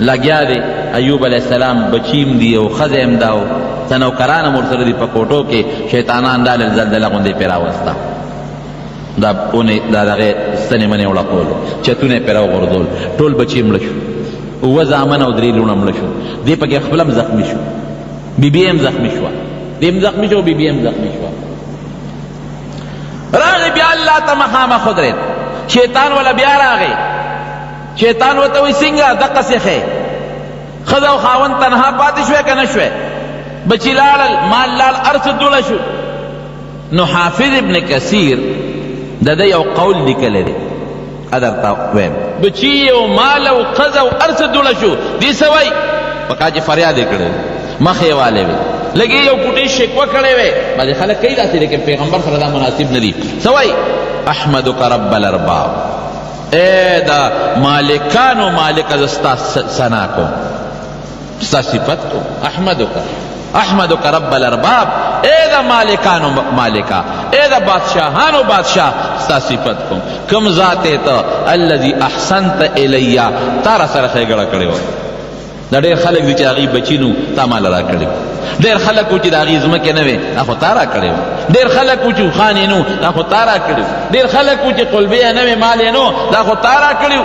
لګیا دی ایوب علیه السلام، بچي هم دي او ښځه هم ده او څه نوکران هم ورسره دي په کوټو کې، شیطانان رالل، زلزله غوندې پرې راوسته، دا اونې دا دغې ستنې منې وړقولې، چتونه یې پرې راوغورځول، ټول بچي مړه شو، اووه زامن او درې لوڼه مړه شو. دی پکې خپل هم زخمي شو، بیبي هم زخمي شوه، دی هم زخمي شو، بیبي هم زخمي شوه. راغی بیا الله ته مخامخ ودرېد، شیطان وله بیا راغی، شیطان ورته وایي څنګه دقسې ښې ښځه او خاوند تنها پاتې شوی که نه شوی، بچي لاړل، مال لاړ، هر څه دوړه شو. نو حافظ ابن کثیر د ده یو قول لیکلی دی، درته وایم، بچي او مال او ښځه او هر څه دوړه شو، دی څه وایي؟ په کا چې فریاد یې کړی، مخ یې والی وي، لږ یې یو کوټې شکوه کړې وی، بعضې خلک کوي داسې، لیکن پیغمبر سره دا مناسب نه دي. څه وایي؟ احمدک رب الارباب، ای دا مالکانو مالک، زه ستا ثنا کوم، ستا صفت کوم. احمدک، احمدک رب الارباب، ای دا مالکانو مالکا، ای دا بادشاهانو بادشاه، ستا صفت کوم. کوم ذات ته؟ الذي احسنت الی، تا را سره ښېګڼه کړې وه. دا ډېر خلک دي چې هغوی بچي نو تا مال راکړي، ډېر خلک وو چې د هغوی ځمکې نه وې، دا خو تا راکړې وه. ډېر خلک وو چې اوښان یې نو، دا خو تا راکړي. ډېر خلک وو چې قلبې یې نه وې، مال یې نو، دا خو تا راکړي.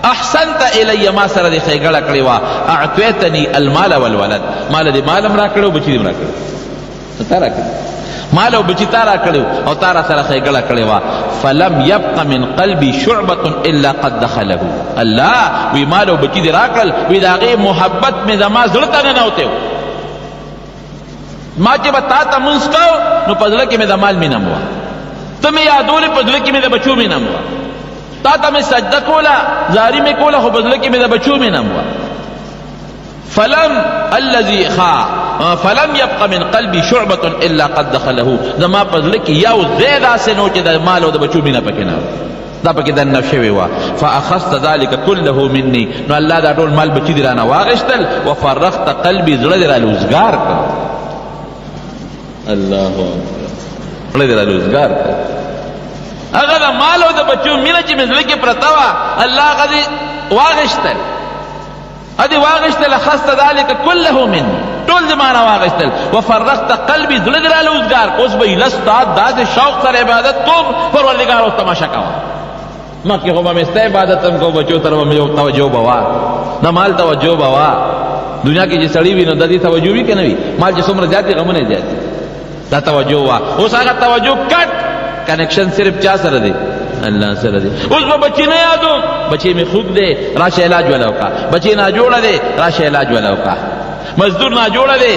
احسنت الی، ما سره دې ښېګڼه کړې وه. اعطیتني المال والولد، مال دې مال هم راکړی او بچي دې هم راکړی، تا راکړی مال او بچی تا راکړی او تا را سره ښېګڼه کړې وه. فلم یبق من قلبي شعبة الا قد دخله. الله وی مال او بچی دې راکړل، وی د هغې محبت مې زما زړه ته ننوتی. ما چې به تا ته مونځ کاو نو په زړه کې مې د مال مینه وه، ته مې یادولې په زړه کې مې د بچو مینه وه، تا ته مې سجده کوله، زاري مې کوله، خو په زړه کې مې د بچو مینه وه. فلم الذي خا فلم يبق من قلبي شعبة الا قد دخله، زما په زړه کې یو ځای داسې نه و چې د مال او د بچو مینه پکې نه، دا پکې دننه شوې وه. فاخذت ذلك كله مني، نو الله دا ټول مال بچي دې رانه واخیستل. وفرغت قلبي، زړه دې راله وزګار کړ. الله اکبر. زړه دې راله وزګار کړ. هغه د مال او د بچو مینه چې مې زړه کې پرته وه، الله هغه دې واغېستل، هدې واغېستل. اخذت ذلک کله مني، ټول دې ما نه واغېستل. وفرغت قلبي، زړه دې راله وزګار. اوس به ایله ستا داسې شوق سره عبادت کوم، پروردګار اوس تماشه کوه. مخکې خو به مې ستا عبادت هم کوم، بچو سره به مې یو توجه به وه، د مال توجه به وه. دنیا کې چې سړی وي نو د دې توجه وي که نه وي؟ مال چې څومره زیات وي غمونه یې زیات دي. دا توجه وه، اوس هغه توجه کټ، کنکشن صرف چا سره دی؟ الله سره دی. اوس به بچی نه یادوم، بچی مې خوږ دی، راشه علاج ولا وکړه. بچی ناجوړه دی، راشه علاج ولا وکړه. مزدور ناجوړه دی،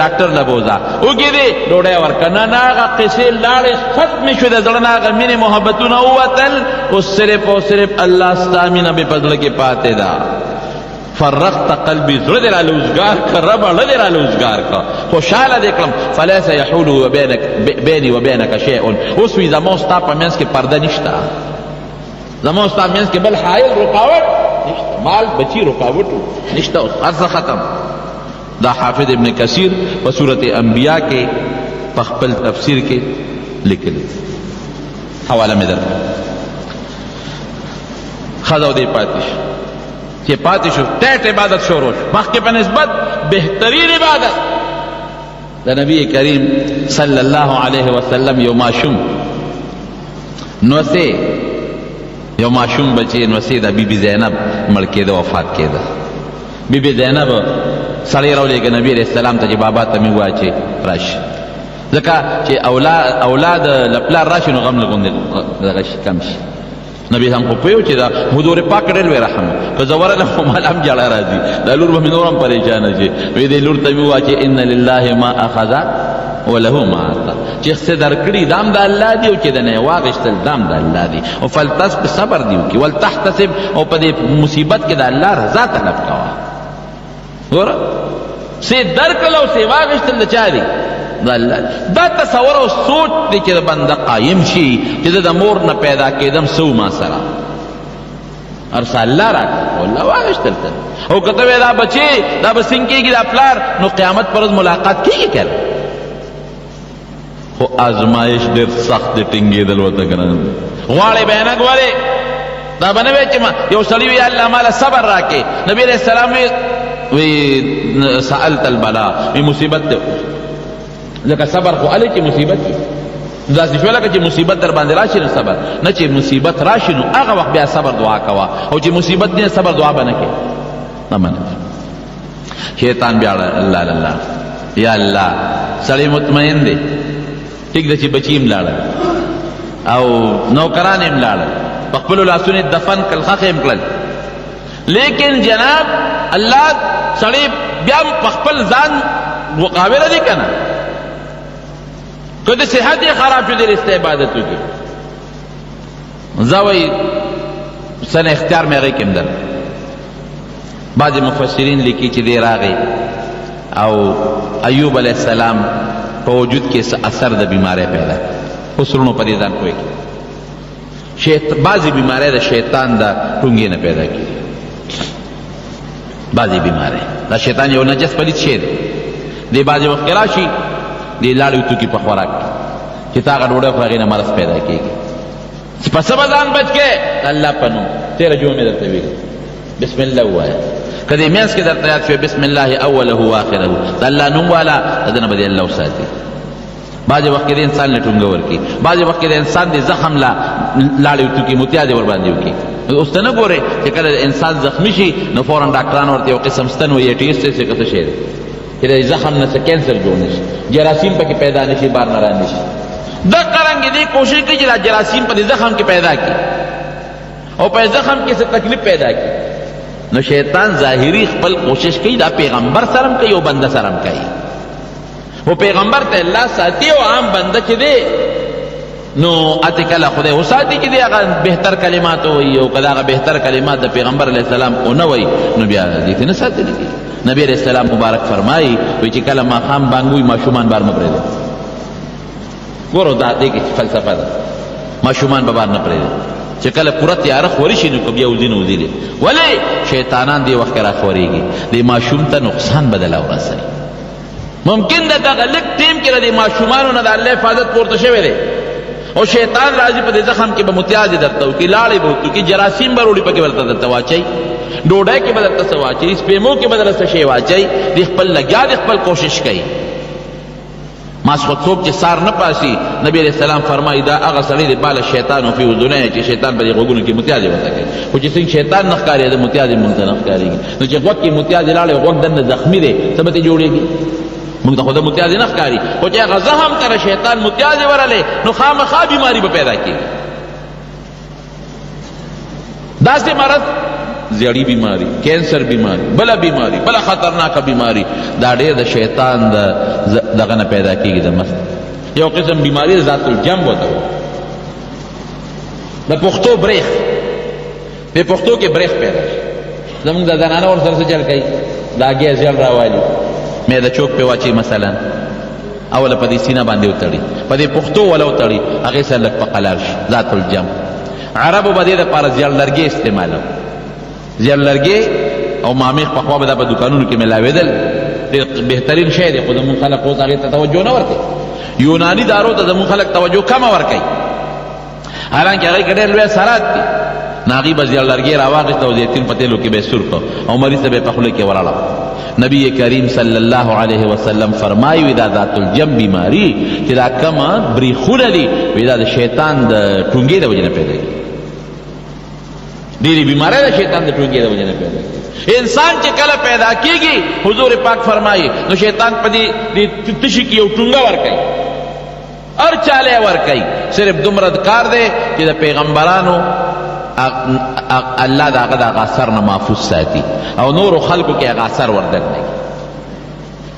ډاکټر له بوځه. وږي دی، ډوډۍ ورکړه. نه نه، هغه قصې لاړې، ختمې شوې. د زړه نه هغه مینې محبتونه ووتل. اوس صرف او صرف الله ستا مینه مې په زړه کې پاتې ده. فرغت قلبي، زړه دې راله وزګار کړه ربه، زړه دې راله وزګار کړه، خوشحاله دې کړم. فلیس یحول وبینک بیني وبینک شیء، اوس وي زما او ستا په منځ کې پرده نشته، زما او ستا منځ کې بل حایل رکاوټ نشته، مال بچی رکاوټ نشته، اوس هر څه ختم. دا حافظ ابن کثیر په سورة انبیاء کې په خپل تفسیر کې لیکلی، حواله مې درکړه. ښځه او دی پاتې شو، چې پاتې شو ټیټ عبادت شروع شو، مخکې په نسبت بهترین عبادت. د نبی کریم صلی الله علیه وسلم یو ماشوم نوسه، یو ماشوم بچی نوسه د بیبي زینب مړ کېده، وفات کېده. بیبي زینب سړی راولېږه نبی علیه السلام ته چې بابا ته مې ووایه چې راشي، ځکه چې اولاد له پلار راشي نو غم لږ غوندې دغه شي کم شي. نبی هم خو پوه چې دا حضور پاک ډېر لوی رحم، که زه ورغلم خو مال هم ژړا راځي، دا لور به مې نور هم پریشانه شي. وی دې لور ته مې ووایه چې ان لله ما اخذ وله ما اعطا، چې څه درکړي دام د الله دی، او چې د نه واغشتل دام د الله دی، او فلتصب صبر دی وکي، ولتحتسب، او په دې مصیبت کې د الله رضا طلب کوه. ګوره څه درکړل او څه واغشتل د چا دي؟ د الله. دا تصور او سوچ دی چې بنده قایم شي چې زه د مور نه پیدا کېدم څه ما سره ارسه الله راکړه او الله واغشتل ته. او که ته وایې دا بچی دا به څنګه کېږي دا پلار، نو قیامت پر ورځ ملاقات کېږي که نه؟ خو آزمایش ډېر سخت دی، ټینګېدل ورته ګران دی. غواړې به یې نه ګورې، دا به نه وایې چې ما یو سړي وي الله ماله صبر راکړې، نبي علیه السلام وي وی سألت البلا، وی مصیبت دی، ځکه صبر خو هلې چې مصیبت وي. داسې شوه لکه چې مصیبت در باندې راشي نو صبر نه، چې مصیبت راشي نو هغه وخت بیا صبر دعا کوه، او چې مصیبت نه صبر دعا به نه کوې. نه منه شیطان بیا الله الله یا الله، سړی مطمئن دی، ټیک ده چې بچی هم لاړل او نوکران هم لاړل، په خپلو لاسونو یې دفن کړل، ښخ یې هم کړل، لیکن جناب الله سړی بیا هم په خپل ځان مقابله دی که نه، که د صحت یې خراب شو د رسته عبادت وکړي، زه وایي څه اختیار مې هغې کې هم درکړ. بعضې مفسرین لیکي چې دی راغی او ایوب علیه السلام په وجود کې څه اثر د بیمارۍ پیدا کړ. اوس وروڼو په دې ځان پوه کړي، بعضې بیمارۍ د شیطان د ټونګې نه پیدا کېږي، بعضې بیمارۍ دا شیطان یو نجس پلیت شی دی، دی بعضې وخت کې راشي دی لاړې وتوکي په خوراک کې چې تا هغه ډوډۍ خوري هغې نه مرض پیدا کېږي. په څه به ځان بچ کې؟ د الله په نوم. تېره جمعه مې درته ویلي بسم الله ووایه، که دې منځ کې درته یاد شوی بسم الله اوله و آخره، د الله نوم والا، د ده نه به دې الله وساتي. بعضې وخت کې د انسان له ټونګه ورکړي، بعضې وخت کې د انسان د زخم لا لاړې وتوکي، متیازې ورباندې وکړي. اوس ته نه ګورې چې کله انسان زخمي شي نو فورا ډاکټران ورته یو قسم ستن وایي، ټیسټ یې څه شی دی چې د زخم نه څه کینسر جوړ نه شي، جراثیم پکې پیدا نه شي، بار نه را نه شي. دقه رنګ دې کوشش کوي چې دا جراثیم په دې زخم کې پیدا کړي او په زخم کې څه تکلیف پیدا کړي. نو شیطان ظاهری خپل کوشش کوي، دا پیغمبر سره هم کوي او بنده سره هم کوي، خو پیغمبر ته الله ساتي او عام بنده چې دی نو اته کله خدای وساتي چې دی هغه بهتر کلمات وایي، او کله هغه بهتر کلمات د پیغمبر علیه السلام ونه وایي نو بیا دې ته نه ساتل کېږي. نبی علیه السلام مبارک فرمایي وایي چې کله ماښام بانګ وي ماشومان بار مه پرېږدئ. ګورو دا دې کې فلسفه ده، ماشومان به بار نه پرېږدي چې کله پوره تیاره خوري شي نو که بیا وځي نو وځي دی، ولې شیطانان دې وخت کې راخورېږي، دې ماشوم ته نقصان به دله ورسوي. ممکن ده دغه لږ ټیم کې د دې ماشومانو نه د الله حفاظت پورته شوی دی او شیطان راځي په دې زخم کې به متیازې درته وکړي، لاړې به ورته وکړي، جراثیم به روړي پکې ورته درته واچوي، ډوډۍ کې به درته څه واچوي، سپیمو کې به درته څه شی واچوي. دی خپل لګیا دی، خپل کوشش کوي. ماسخو څوک چې سار نه پاسي، نبی علیہ السلام فرمایي دا هغه سړی دی بال شیطان فی اذنه، چې شیطان په دې غوږونو کې متیازې ورته کوي. خو چې څنګه شیطان نه ښکاري، د متیازې مونږ ته نه ښکارېږي. نو چې غوږ کې متیازې لاړې، غوږ دننه زخمي دی، څه به ترې جوړېږي؟ مونږ ته خو د متیازې نه ښکاري، خو چې هغه زخم ته شیطان متیازې ورلې، نو خامخا بیماري به پیدا کېږي. داسې مرض، زیړی بیماری، کینسر بیماری، بله بیماری، بله خطرناکه بیماری، دا ډېر د شیطان د دغه نه پیدا کېږي. د مست یو قسم بیماری ذات الجنب ورته، د پښتو بریخ، په پښتو کې بریخ پیدا شي. زمونږ د زنانه ورسره څه چل کوي؟ دا ګیا زیړ راوالي، میده چوک پې واچوي مثلا، اوله په دې سینه باندې وتړي، په دې پښتو وله وتړي، هغې سره لږ په قلار شي. ذات الجنب عربو به دې دپاره زیړ لرګی استعمالو، زیړ لرګی او مامیخ. پخوا به دا په دکانونو کې ملاوېدل، ډېر بهترین شی دی، خو زموږ خلک اوس هغې ته توجه نه ورکوي. یوناني دارو ته زموږ خلک توجه کمه ورکوي، حالانکه هغې کې ډېر لوی اثرات دي. نو هغوی به زیړ لرګی راواخیست او زیتون په تېلو کې به یې سور کړ او مریض ته به یې په خوله کې وراړاوه. نبی کریم صلی الله علیه وسلم فرمایي وی دا ذات الجنب بیماری چې دا کومه بریخونه دي، وی دا د شیطان د ټونګې د وجې نه پیدا کېږي. ډېرې بیمارۍ د شیطان د ټونګې د وجې نه پیدا کېږي. انسان چې کله پیدا کېږي، حضور پاک فرمایي، نو شیطان په دې تشي کې یو ټونګه ورکوي، هر چاله ورکوي. صرف دومره کار دی چې د پیغمبرانو الله د هغه د هغه اثر نه محفوظ ساتي او نورو خلکو کې هغه اثر وردن نه.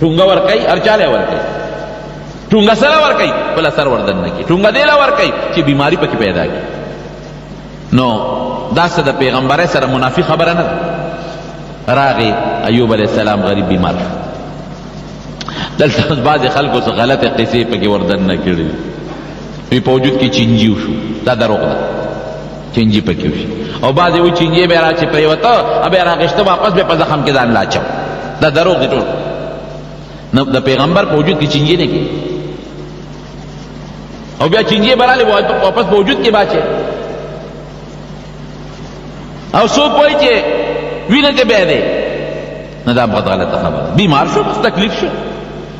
ټونګه ورکوي، هر چاله ورکوي، ټونګه سره ورکوي، بل اثر وردن نه کوي. ټونګه دی له ورکوي چې بیماری پکې پیدا کړي. نو دا څه د پیغمبرۍ سره منافي خبره نه ده. راغی ایوب علیه السلام غریب بیمار شو. دلته اوس بعضې خلکو څه غلطې قصې پکې وردننه کړي وي، په وجود کې چینجي وشو، دا دروغ ده. چینجي پکې وشي او بعضې وایي چینجی به را چې پرېوته او بیا راغېسته، واپس به په زخم کې ځان لاچو، دا دروغ دي ټول. نو د پیغمبر په وجود کې چینجی نه کېږي او بیا چینجی به راغلې واپس په وجود کې باچې. او څوک وایي چې وینه دې بیا دی، نه، دا بہت غلطه خبره. بیمار شو، بس تکلیف شو،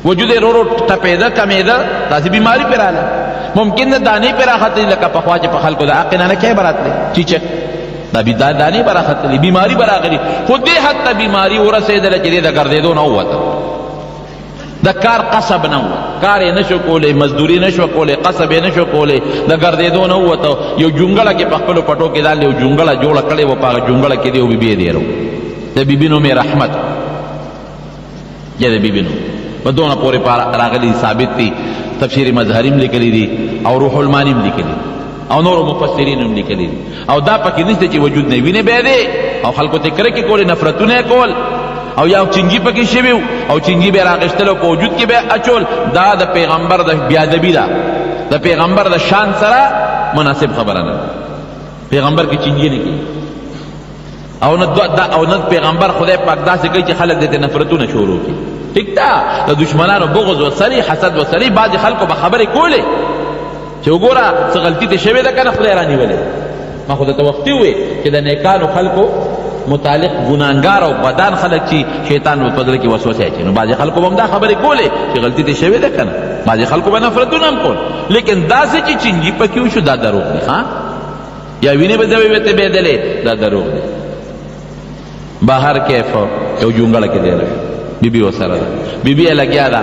وجود یې رو رو ټپېده، کمېده، داسې بیماري پرې راغله. ممکن ده دانې پرې راختلې، لکه پخوا چې په خلکو د عقې نه نه کې به راتلې چیچک، دا بی دا دانې به راختلې، بیماري به راغلي. خو دې حد ته بیماري ورسېدله چې دې د ګرځېدو نه ووته، د کار قصب نه ووت، کار یې نشو کولی، مزدوري نشو کولی، قصب یې نشو کولی، د ګرځېدو نه ووته. یو جونګړه کې په خپلو پټو کې ځان یو جونګړه جوړه کړې وه، په هغه جونګړه کې دی او بیبي یې دېره. د بیبي نوم یې رحمت، یا د بیبي نوم په دونه پورې راغلي، ثابت دي. تفسیر مظهري هم لیکلي دي او روح المانی هم لیکلي دي او نورو مفسرین هم لیکلي دي. او دا پکې نشته چې وجود نه وینې به دی او خلکو ته کرکې کولې، نفرتونه یې کول، او یا چنجي پکې شوي او چنجي به راغېستل او په وجود کې به اچول. دا د پیغمبر د بیادبي ده، د پیغمبر د شان سره مناسب خبره نه. پیغمبر کې چنجي نه کېږي او نه دا او نه پیغمبر خدای پاک داسې کوي چې خلک دې ته نفرتونه شروع کړي. ټیک ده، د دشمنانو بغض وسري، حسد وسري، بعضې خلکو به خبرې کولې چې وګوره څه غلطي ته شوې ده که نه خدای رانیولې. ما خو درته وختي وویل چې د نیکانو خلکو متعلق ګناهګار او بدان خلک چې شیطان په زړه کې وسوسه اچوي. نو بعضې خلکو به هم دا خبرې کولې چې غلطي ته شوې ده که نه، بعضې خلکو به نفرتونه هم کول، لیکن داسې چې چینجي پکې وشو، دا دروغ دي. ښه، یا وینې به ځوې وته بېدلې، دا دروغ دي. بهر کیف یو جونګړه کې دی، بیبي وسره ده، بیبي یې لګیا ده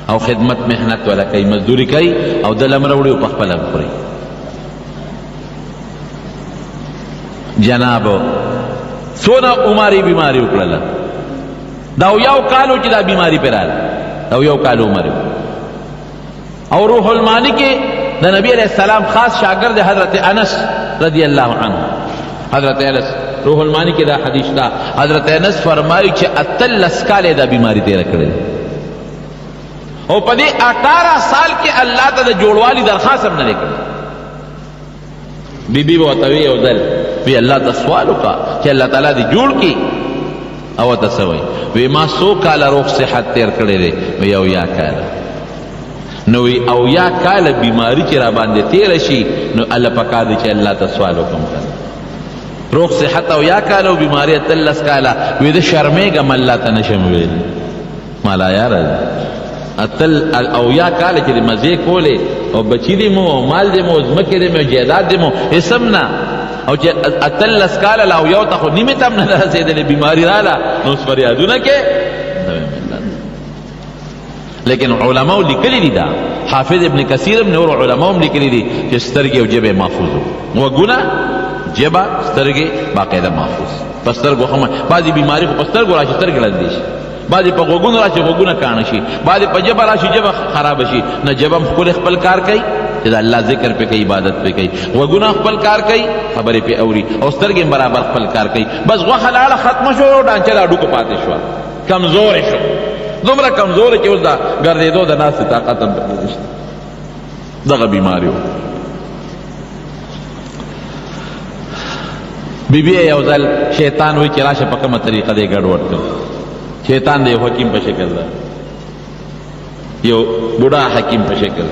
او خدمت محنت ولا کوي، مزدوري کوي او د لمر وړي په خپل خوري. جناب څونه عمرې بیماری وکړله، دا یو کالو چې دا بیماری پر راغله، دا یو کال عمر. او روح المانی کې د نبی علیہ السلام خاص شاګرد حضرت انس رضی الله عنه، حضرت انس، روح المانی کې دا حدیث دا حضرت انس فرمایي چې 18 کاله دا بیماری تیر کړې او په دې 18 سال کې الله ته د جوړوالي درخواست هم نه کړی. بی بی ورته وی یو ځل وی الله ته سوال وکړه چې الله تعالی دې جوړ کړي. او ته څه وایي؟ وی ما څو کاله روغ صحت تیر کړی دی؟ وی 70 کاله. نو وی 70 کاله بیماری چې را باندې تیر شي نو الله پکار دی چې الله ته سوال وکم. روغ صحت 70 کاله او بیماری 13 کاله، وی د شرمېږم الله ته نشم ویل. مالا یاره 70 کاله چې مزې کولې او بچی دې مو او مال دې مو ځمکې دې مو جایداد دې مو هېڅ هم نه، او چې 13 کاله لا 70 ته خو نیمې ته هم نه رسېدلې بیماري راله نو اوس فریادونه کې. لیکن علماو لیکلي دي، دا حافظ ابن کثیر هم نور علماو هم لیکلي دي چې سترګې او ژبه محفوظ، غوږونه ژبه سترګې باقاعده محفوظ. په سترګو هم بعضې بیماري خو په سترګو راشي سترګې ړندې شي، بعضې په غوږونو راشي غوږونه کاڼه شي، بعضې په ژبه راشي ژبه خرابه شي. نه ژبه هم ښکلې خپل کار کوي چې د الله ذکر پې کوي عبادت پې کوي، غوږونه خپل کار کوي خبرې پې اوري، او سترګې هم برابر خپل کار کوي. بس غوښه لاړه ختمه شوه او ډانچه د هډوکو پاتې شوه، کمزورې شو، دومره کمزورې چې اوس د ګرځېدو د ناستې طاقت هم پکې نشته. دغه بیماري وه. بیبي یو ځل شیطان وایي چې راشه په کومه طریقه دی ګډوډ کړ. شیطان د یو حکیم په شکل ده، یو بوډا حکیم په شکل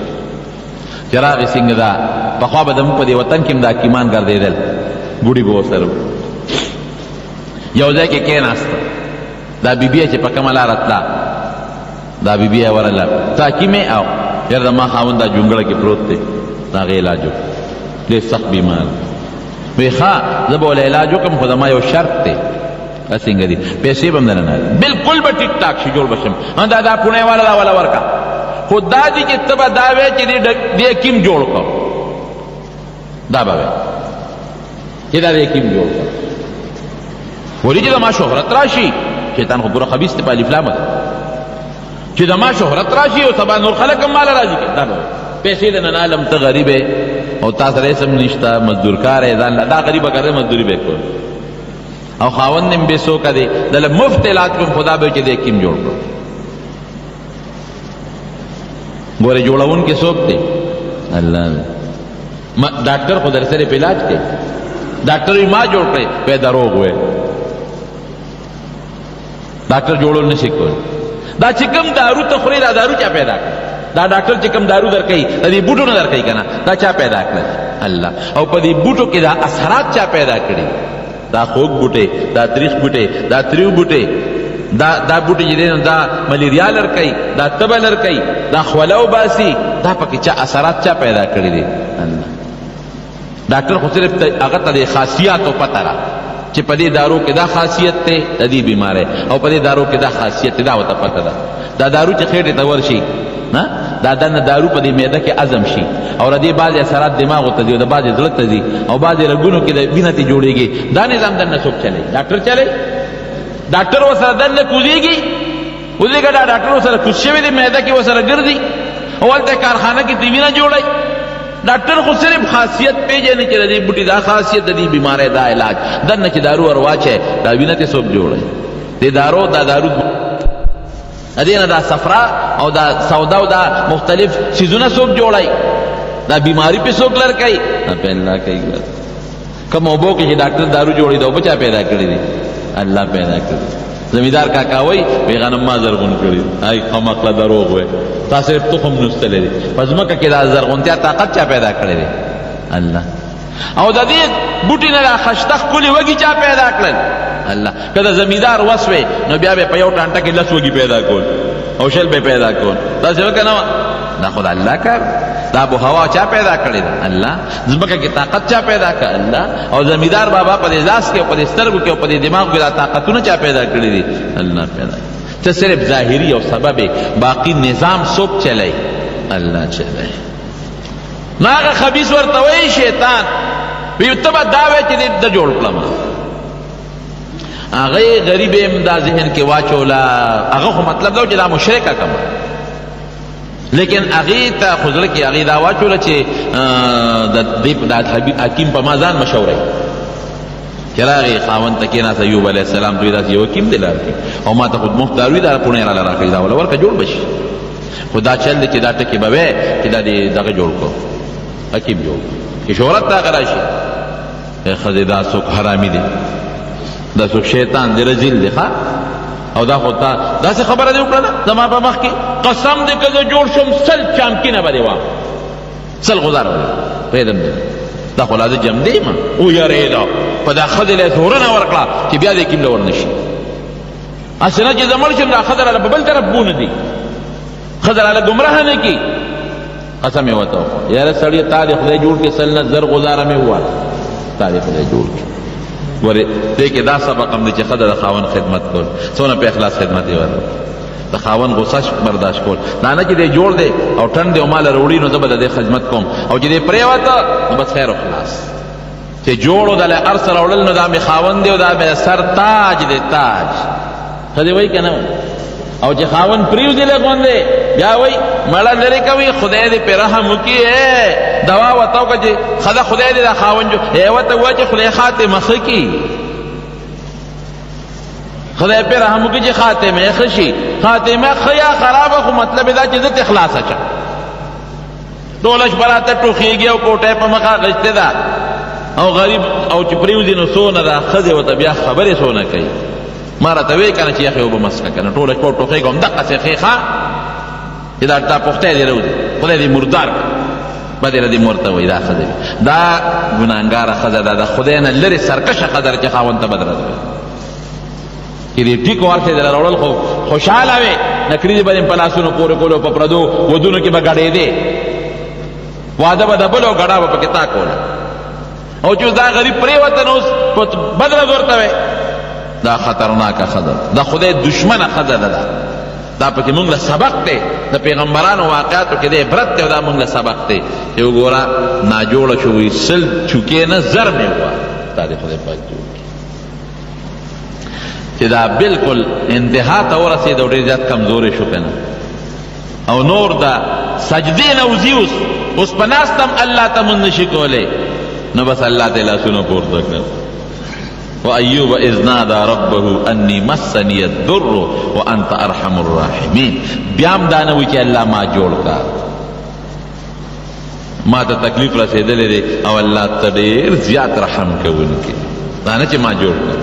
چې راغی. څنګه ده پخوا به زموږ په دې وطن کې هم د حکیمان ګرځېدل، ګوډي به ورسره یو ځای کې کېناسته. دا بیبي چې په کومه لاره تله دا بیبي یې ورله ته حکیم یې؟ او یاره زما خاوند دا جونګړه کې پروت دی، د هغې علاج وکړه، ډېر سخت بیمار دی. وی ښه زه به ورله علاج وکړم خو زما یو شرط دی. دا څنګه دی؟ پیسې به هم درنه نه، بالکل به ټیک ټاک شي، جوړ به شم. دا دا پوڼی والا دا والا ورکړه، خو دا دي چې ته به دا وایې چې دې حکیم جوړ کړ، دا به وایې چې دا دې حکیم جوړ کړ، ولې چې زما شهرت راشي. شیطان خو پوره خبیث دی په الف لام ده، چې زما شهرت راشي او سبا نور خلک هم ماله راځي. دا به پیسې د نه عالم، ته غریب او تا سره هېڅ هم نشته، مزدورکار یې، ځان دا غریبه کار مزدوري به کول او خاوند هم بې څوکه دی، دله مفت علاج کوم، خدا به چې دې حکیم جوړ کړو. ګورې جوړونکی څوک دی؟ الله دی. ډاکټر خو در سره په علاج کوي، ډاکټر یې ما جوړ کړی، په دروغ وې، ډاکټر جوړول نشي کولی. دا چې کوم دارو ته خورې دا دارو چا پیدا کړ؟ دا ډاکټر چې کوم دارو درکوي د دې بوټو نه درکوي که نه؟ دا چا پیدا کړل؟ الله. او په دې بوټو کې دا اثرات چا پیدا کړي؟ دا خوږ بوټی، دا تریخ بوټی، دا تریو بوټی، دا دا بوټی چې دی دا ملیریا لرکوي، دا تبه لرکوي، دا خوله وباسي، دا پکې چا اثرات چا پیدا کړي دي؟ الله. ډاکټر خو صرف هغه ته د خاصیاتو پته ده چې په دې دارو کې دا خاصیت دی د دې بیماری، او په دې دارو کې دا خاصیت دی، دا ورته پته ده. دا دارو چې خېټې ته ورشي نه دا دنه دارو په دې معده کې هضم شي او د دې بعضې اثرات دماغو ته ځي او د بعضې زړه ته ځي او بعضې رګونو کې د وینه ته جوړېږي. دا نظام دننه څوک چلی؟ ډاکټر چلی؟ ډاکټر ورسره دننه کوزېږي؟ ولېږه دا ډاکټر ورسره کوز شوی دی، معده کې ورسره ګرځي او هلته کارخانه کې ترې وینه جوړوي. ډاکټر خو صرف خاصیت پیژني چې د دې بوټي دا خاصیت، د دې بیمارۍ دا علاج، دننه چې دارو ور واچوي دا وینه ترې څوک جوړوي؟ دې دارو دا دارو دې نه دا صفرا او دا سودا او دا مختلف څیزونه څوک جوړوي؟ دا بیماری پې څوک لر کوي؟ دا پې الله کوي. کوم اوبو کې چې ډاکټر دارو جوړوي دا اوبه چا پیدا کړي دي؟ الله پیدا کړي. زمیدار کاکا وایي وی غنم ما زرغون کړي، آی قمقله دروغ وایي، تا صرف تخم نوستلی دی. په ځمکه کې دا زرغونتیا طاقت چا پیدا کړی دی؟ الله. او د دې بوټي نه دا خشته ښکلي وږي چا پیدا کړل؟ الله. که د زمیدار وس وی نو بیا به په یو ټانټه کې 10 وږي پیدا کول او 20 به پیدا کول، داسې وکړه نه؟ دا خو د الله کار. دا آب هوا چا پیدا کړې ده؟ الله. ځمکه کې طاقت چا پیدا کړ؟ الله. او زمیدار بابا په دې لاس کې او په دې سترګو کې او په دې دماغ کې دا طاقتونه چا پیدا کړي دي؟ الله پیدا کړي. ته صرف ظاهري او سبب، باقي نظام څوک چلی؟ الله چلی. نو هغه خبیث ورته وایي شیطان وی ته به دا وایې چې دې د جوړ کړم. هغه غریب هم دا ذهن کې واچوله، هغه خو مطلب دا چې دا مشرکه کم، لیکن هغې ته خو زړه کې هغې دا واچوله چې د دې د حکیم په ما ځان مشوروي. چې راغی خاوند ته کېناست ایوب علیه السلام ته، داسې یو حکیم دی لار کې او ما ته خود مفت داروي دا پوڼی راله راکړي، دا وله ورکه جوړ به شي. خو دا چل دی چې دا ټکې به وی چې دا دې دغه جوړ کړو، حکیم جوړ کړو چې شهرت د هغه راشي. ښځې دا څوک حرامي دی؟ دا څوک شیطان دی، رزیل دی. ښه، او دا خو تا داسې خبره دې وکړله زما په مخ کې، قسم دې که زه جوړ شم 100 چامکینه به دې وام، 100 غزاره به دې پرېږدم دې. دا خو لا زه جمدې یم. ویرېده، په دا ښځې له یې زورنه ورکړه چې بیا دې کیم له ورنه شي، هسې نه چې زه مړ شم دا ښځه راله په بل طرف بونه دي، ښځه راله ګمراه نه کړي. قسم یې ورته وخوړ، یاره سړیه تا دې خدای جوړ کړي، 100 نه 1000 غزاره مې وواله، تا دې خدای جوړ کړي. ګورې دې کې دا سبق هم دی چې ښځه د خاوند خدمت کول، څونه په اخلاص خدمت یې ورکړ، د خاوند غوسه برداشت کول، دا نه چې دی جوړ دی او ټنډ دی او مال راوړي نو زه به د دې خدمت کوم، او چې دی پرېوته نو بس خیر او خلاص. چې جوړو د له هر څه راوړل نو دا مې خاوند دی او دا مې سر تاج دی، تاج. ښځې وایي که نه وایي؟ او چې خاوند پریوځي لږ غوندې بیا وایي مړه لرې کوي، خدای دې پرې رحم وکړي. دوا ورته وکړه چې ښځه خدای دې دا خاوند جوړ، ورته ووایه چې خدای خاتمه ښه کړي، خدای پرې رحم وکړي چې خاتمه یې ښه شي. خاتمه ښه یا خرابه خو مطلب یې دا چې زه ترې خلاصه شم. ټوله شپه راته ټوخېږي او کوټه یې په مخه اخیستې ده او غریب، او چې پرېوځي نو څونه دا ښځې ورته بیا خبرې څونه کوي. ما راته ویې که نه چې یخې اوبه مه څښه که نه ټوله شپه ټوخېږه، همدقسې ښې ښه چې دا تا پوښتی دې راوځي، خدای دې مردار کړه. بدې ردې مور ته وایي دا ښځه دا ګناهګاره ښځه ده، د خدای نه لرې سرکشه ښځه ده چې خاوند ته بد رد وایي. چې دې ټیک ورسې دله راوړل خو خوشحاله وې، نکریزې به دې په لاسونو پورې کولو، په پردو ودونو کې به ګډېدې، واده به د بل او ګډا به پکې تا کوله. او چې دا غریب پرېوته نو اوس بد رد ورته وې. دا خطرناکه ښځه ده، د خدای دښمنه ښځه ده. دا پکې مونږ له سبق دی، د پیغمبرانو واقعاتو کې د عبرت دی، او دا مونږ له سبق دی چې وګوره ناجوړه شو، وایي 100 چوکې نه 1000 مې ووهه، تا دې خدای پاک جوړ کړي. چې دا بالکل انتها ته ورسېد او ډېر زیات کمزوری شو که نه، او نور دا سجدې نه وځي، اوس اوس په ناسته هم الله ته مونږ نشي کولی، نو بس الله ته یې لاسونه پورته کړل. وأيوب إذ نادى ربه أني مسني الضر وأنت أرحم الراحمين. بیا هم دا نه وایي چې الله ما جوړ کړه، ما ته تکلیف رسېدلی دی او الله ته ډېر زیات رحم کوونکی، دا نه چې ما جوړ کړ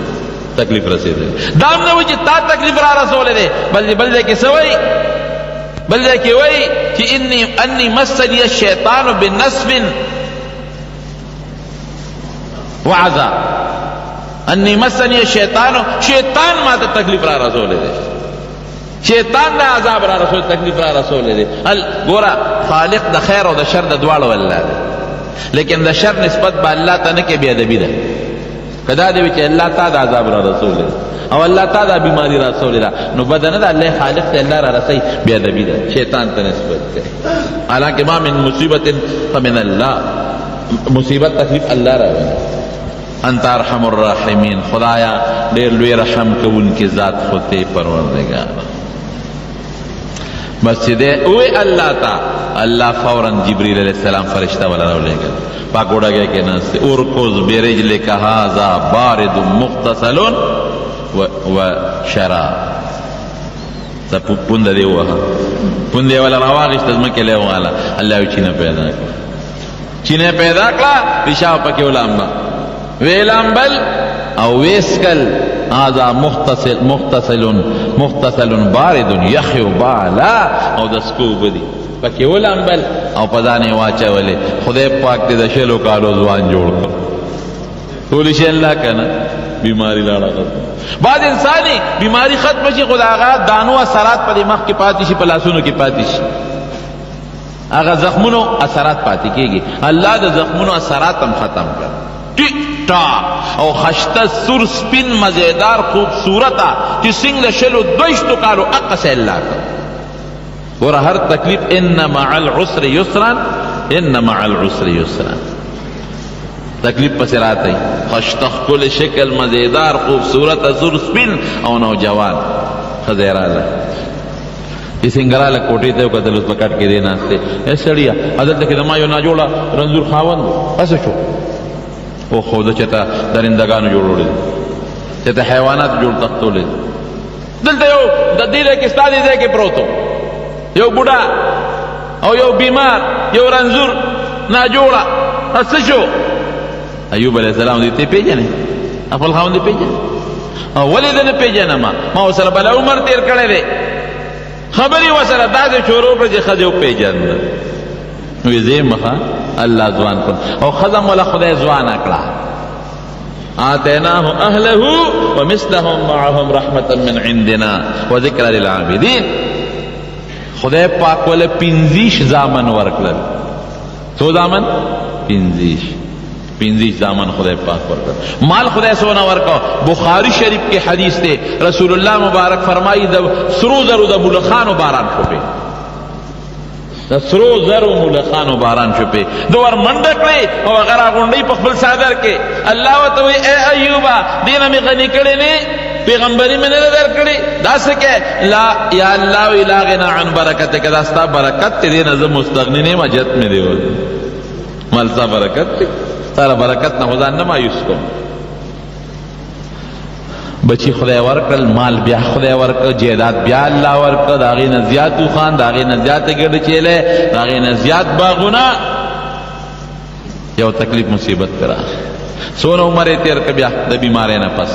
تکلیف رسېدلی، دا هم نه وایي چې تا تکلیف را رسولی دی، بلکې بل ځای کې څه وایي؟ بل ځای کې وایي چې انی مسني الشیطان بنصب وعذاب، انی مسني الشیطان، شیطان ما ته تکلیف را رسولی دی، شیطان دا عذاب را رسول، تکلیف را رسول دی. ګوره خالق د خیر او د شر د دواړو الله دی، لیکن د شر نسبت به الله ته نه کې، بې ادبي ده. که دا دی چې الله تا د عذاب را رسول دی او الله تا دا بیماری را رسول ده، نو بده نه ده، الله خالق ته الله را رسي، بې ادبي ده، شیطان ته نسبت کوي. حالانکه ما من مصیبت فمن الله، مصیبت تکلیف الله راولي. انت ارحم الراحمین، خدایا ډیر لوی رحم کوونکی ذات خو ته پروردګار. بس چې دی ووی الله ته، الله فورا جبریل علیه السلام فرشته ولا راولېږل، پاکوډګی کې ناست دی، ارکض برجلک هذا بارد مغتسل و شراب، ته پونده دې ووهه، پونده یې وله راواخیسته، ځمکې له یې وواله، الله یې چینه پیدا کړه، چینه پیدا کړه، پیشاب پکې ولامبه، ویلامبل او ویسکل. هذا مغتسل مغتسل مغتسل بارد یخ بالا، او د سکو اوبه دي پکې ولامبل او په ځان یې واچولې. خدای پاک دې د 20 کالو ځوان جوړ کړ. کولی شي الله که نه؟ بیماری لاړه ختم. بعض انساني بیماری ختم شي، خو د هغه دانو اثرات په دې مخ کې پاتې شي، په لاسونو کې پاتې شي، هغه زخمونو اثرات پاتې کېږي. الله د زخمونو اثرات هم ختم کړ، ټیک ټاک او خشته سور سپین مزیدار خوبصورته چې څنګه د 20 22 کالو هغسې الله کړ. ګوره هر تکلیف، ان مع العسر یسرا، ان مع العسر یسرا، تکلیف پسې راته خشته ښکلی شکل مزیدار خوبصورته سور سپین او نوجوان ښځه یې راله. چې څنګه راله کوټې ته وکتل، اوس په کټ کې دی ناست دی. ای سړیه، دلته کې زما یو ناجوړه رنځور خاوند و، هسې شو او خو ده چې ته درندګانو جوړولی دی، چې ته حیوانات جوړ تښتولی دی. دلته یو د دې ځای کې ستا دې ځای کې پروت یو بوډا او یو بیمار یو رنځور ناجوړه، څه شو؟ ایوب علیه السلام دې ته پېژنې؟ خپل خاوند دې پېژنې؟ او ولې زه نه پېژنم؟ ما ورسره بله عمر تېر کړی دی. خبرې ورسره داسې شروع کړه چې ښځې وپېژنده. وی زه یم ښه، الله ځوان کړم او ښځه مو له خدای ځوانه کړه. آتیناه اهله ومثلهم معهم رحمة من عندنا وذکر للعابدین. خدای پاک وله پنځیش زامن ورکړل. څو زامن؟ پنځیش. پنځیش زامن خدای پاک ورکړل. مال خدای سونه ورکاو. بخاری شریف کې حدیث دی، رسول الله مبارک فرمایي د سرو زرو د ملخانو باران شو پې، د سرو زرو ملخانو باران شو پې. د ور منډه کړې او هغه راغونډوي په خپل څادر کې. الله ورته وایي ای ایوبه، دې نه مې غني کړی نه، پیغمبري مې نه ده درکړې، دا څه کوې؟ لا یا الله، وایي لا غنا عن برکتک، دا ستا برکت دی، دې نه زه مستغني نه یم، حاجت مې دی. مال ستا برکت دی، ستا له برکت نه خو ځان نه مایوس کوم. بچی خدای ورکړل، مال بیا خدای ورکړ، جیداد بیا الله ورکړ، د هغې نه زیات اوښان، د هغې نه زیاتې ګډې چیلې، د هغې نه زیات باغونه. یو تکلیف مصیبت پرې راغی. څونه عمر یې تېر کړ بیا د بیمارۍ نه پس؟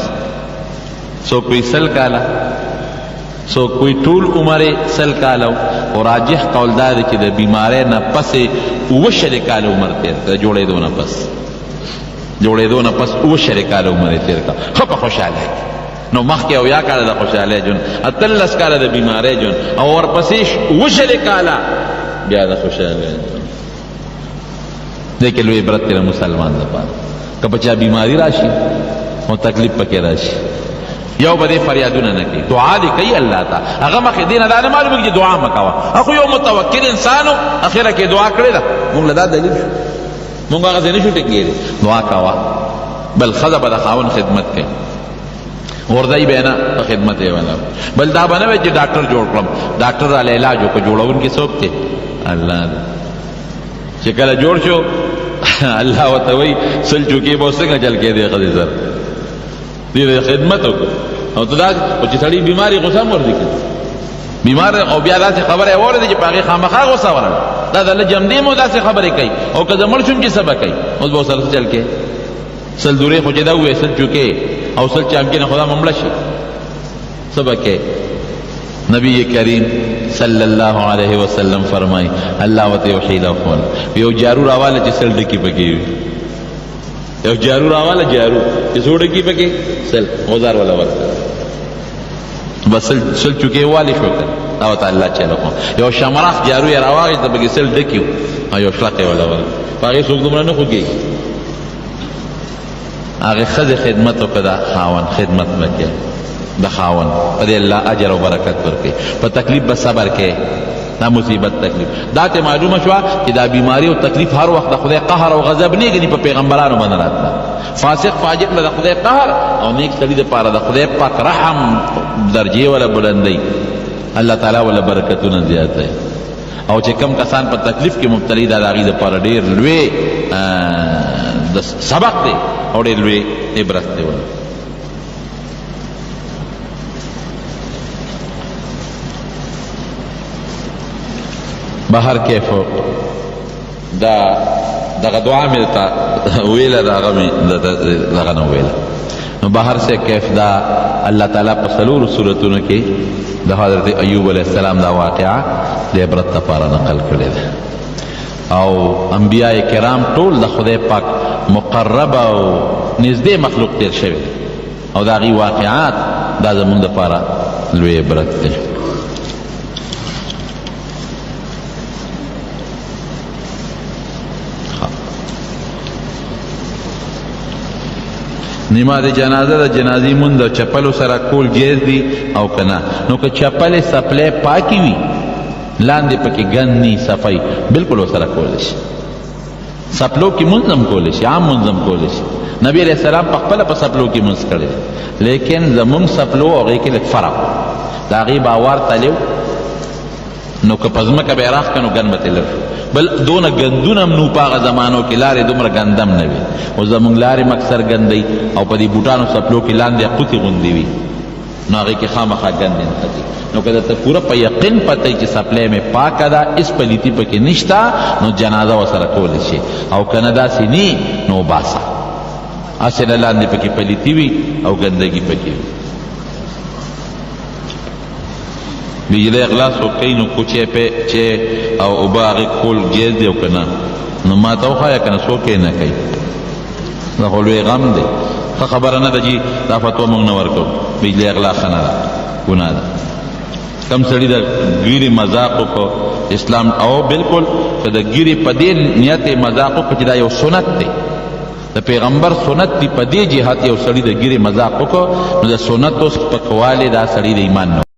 څوک وایي 20 کاله، څوک وایي ټول عمر یې 20 کاله و، خو راجح قول دا دی چې د بیمارۍ نه پس یې 27 کاله عمر تېر کړ. د جوړېدو نه پس، جوړېدو نه پس 27 کاله عمر یې تېر کړ، ښه په خوشحالۍ کې. نو مخکې 70 کاله د خوشحالۍ ژوند، 18 کاله د بیمارۍ ژوند، او ورپسې 27 کاله بیا د خوشحالۍ ژوند. دې کې لوی عبرت دی مسلمان لپاره، که په چا بیماری راشي او تکلیف پکې راشي، یو به دې فریادونه نه کوي، دعا دې کوي الله ته. هغه مخې دې نه دا نه معلومېږي چې دعا مه کوه. هغه یو متوکل انسان و، اخره کې دعا کړې ده، موږ له دا دلیل شو، موږ هغه ځای نه شو ټینګېدی. دعا کوه. بل ښځه به د خاوند خدمت کوي، غورځوي به نه، په خدمت یې ولا. بل دا به نه وایي چې ډاکټر جوړ کړم، ډاکټر راله علاج وکړو، جوړونکی څوک دی؟ الله دی. چې کله جوړ شو، الله ورته وایي 100 چوکې به څنګه چل کېدې ښځې سره دې خدمت وکړو. او ته دا خو چې سړی بیماري غوسه هم ورځي کړي بیمار، او بیا داسې خبره یې واورېده چې په هغې خامخا غوسه ورغله. دا د الله جمدې مو داسې خبرې کوي، او که زه مړ شم چې څه به کوي؟ اوس به ورسره څه چل کوې؟ 100 دورې خو چې دا ووایې، 100 چوکې او 100 چامکې نه خو دا مړه شي، څه به کوې؟ نبی کریم صلی الله علیه وسلم فرمای، الله وته یو حیله وښوله، یو جارو راواله چې 100 ډکي پکې وي. یو جارو راواله، جارو چې څو ډکي پکې؟ 100. غزار ولا ورکړه، بس 100 چوکې والي شو که دا ورته الله چلو. یو شمراخ جارو یې راواخیست، پکې 100 ډکي او یو شلق یې ولا ورکړه، په هغې څوک دومره نه خوږېږي. هغې ښځې خدمت وکړه، د خاوند خدمت به کوې، د خاوند په دې الله اجر او برکت ورکوي. په تکلیف به صبر کوې، دا مصیبت تکلیف دا ته معلومه شوه چې دا بیماری او تکلیف هر وخت د خدای قهر او غضب نه ګني په پیغمبرانو باندې راتله. فاسق فاجر له خدای قهر او نیک سړي دپاره د خدای پاک رحم درجې ولا بلندوي، الله تعالی ولا برکتونه زیاتوي. او چې کم کسان په تکلیف کې مبتلي، دا د هغوی دپاره ډېر لوی د سبق دی او ډېر لوی عبرت دی. بهر کیف دا دغه دعا مې ته ویله، دا هغه مې دغه نه ویله. نو بهر سے کیف دا الله تعالی په څلورو سورتونو کې د حضرت ایوب علیه السلام دا واقعه د عبرت لپاره نقل کړې ده. او انبیاء کرام ټول د خدای پاک مقرب او نږدې مخلوق تیر شوی، او د هغوی واقعات دا زموږ دپاره لوی عبرت دی. نماز جنازه د جنازې مونږ د چپلو سره کول جایز دي او کنه؟ نو که چپلې سپلې پاکي وي، لاندې پکې ګند نی، صفای بالکل سره کول شي. سپلو کې مونږ هم کول شي، عام مونږ هم کول شي. نبی علیہ السلام په خپل په سپلو کې مونږ کړی، لیکن زمونږ سپلو او هغې کې لږ فرق، د هغې باور تلیو. نو که په ځمکه به یې راښکه نو ګند به ترې لږ شو. بل دونه ګندونه هم نو په هغه زمانو کې لارې دومره ګندم نه وي. اوس زمونږ لارې هم اکثر ګندوي، او په دې بوټانو څپلو کې لاندې قوتې غوندې وي، نو هغې کې خامخا ګند نښتي. نو که درته پوره په یقین پته چې څپلی مې پاکه ده، هېڅ پلیتي پکې نشته، نو جنازه ورسره کولی شي، او که نه داسې نی نو وباسه. هسې نه لاندې پکې پلیتي وي او ګندګي پکې وي. بجلی غلا څوک کوي نو کوچې په چې او اوبه هغې کول جایز دی او که نه؟ نو ما ته وښایه که نه څوک یې نه کوي. دا خو لوی غم دی، ښه خبره نه ده چې دا فتوا موږ نه ورکوو. بجلی غلا ښه نه ده، ګناه ده. کم سړي د ګیرې مذاق وکړو اسلام او بالکل که د ګیرې په دې نیت یې مذاق وکړو چې دا یو سنت دی، د پیغمبر سنت دی، په دې جهت یو سړي د ګیرې مذاق وکړو نو د سنتو سپکوالی دا سړي د ایمان نه.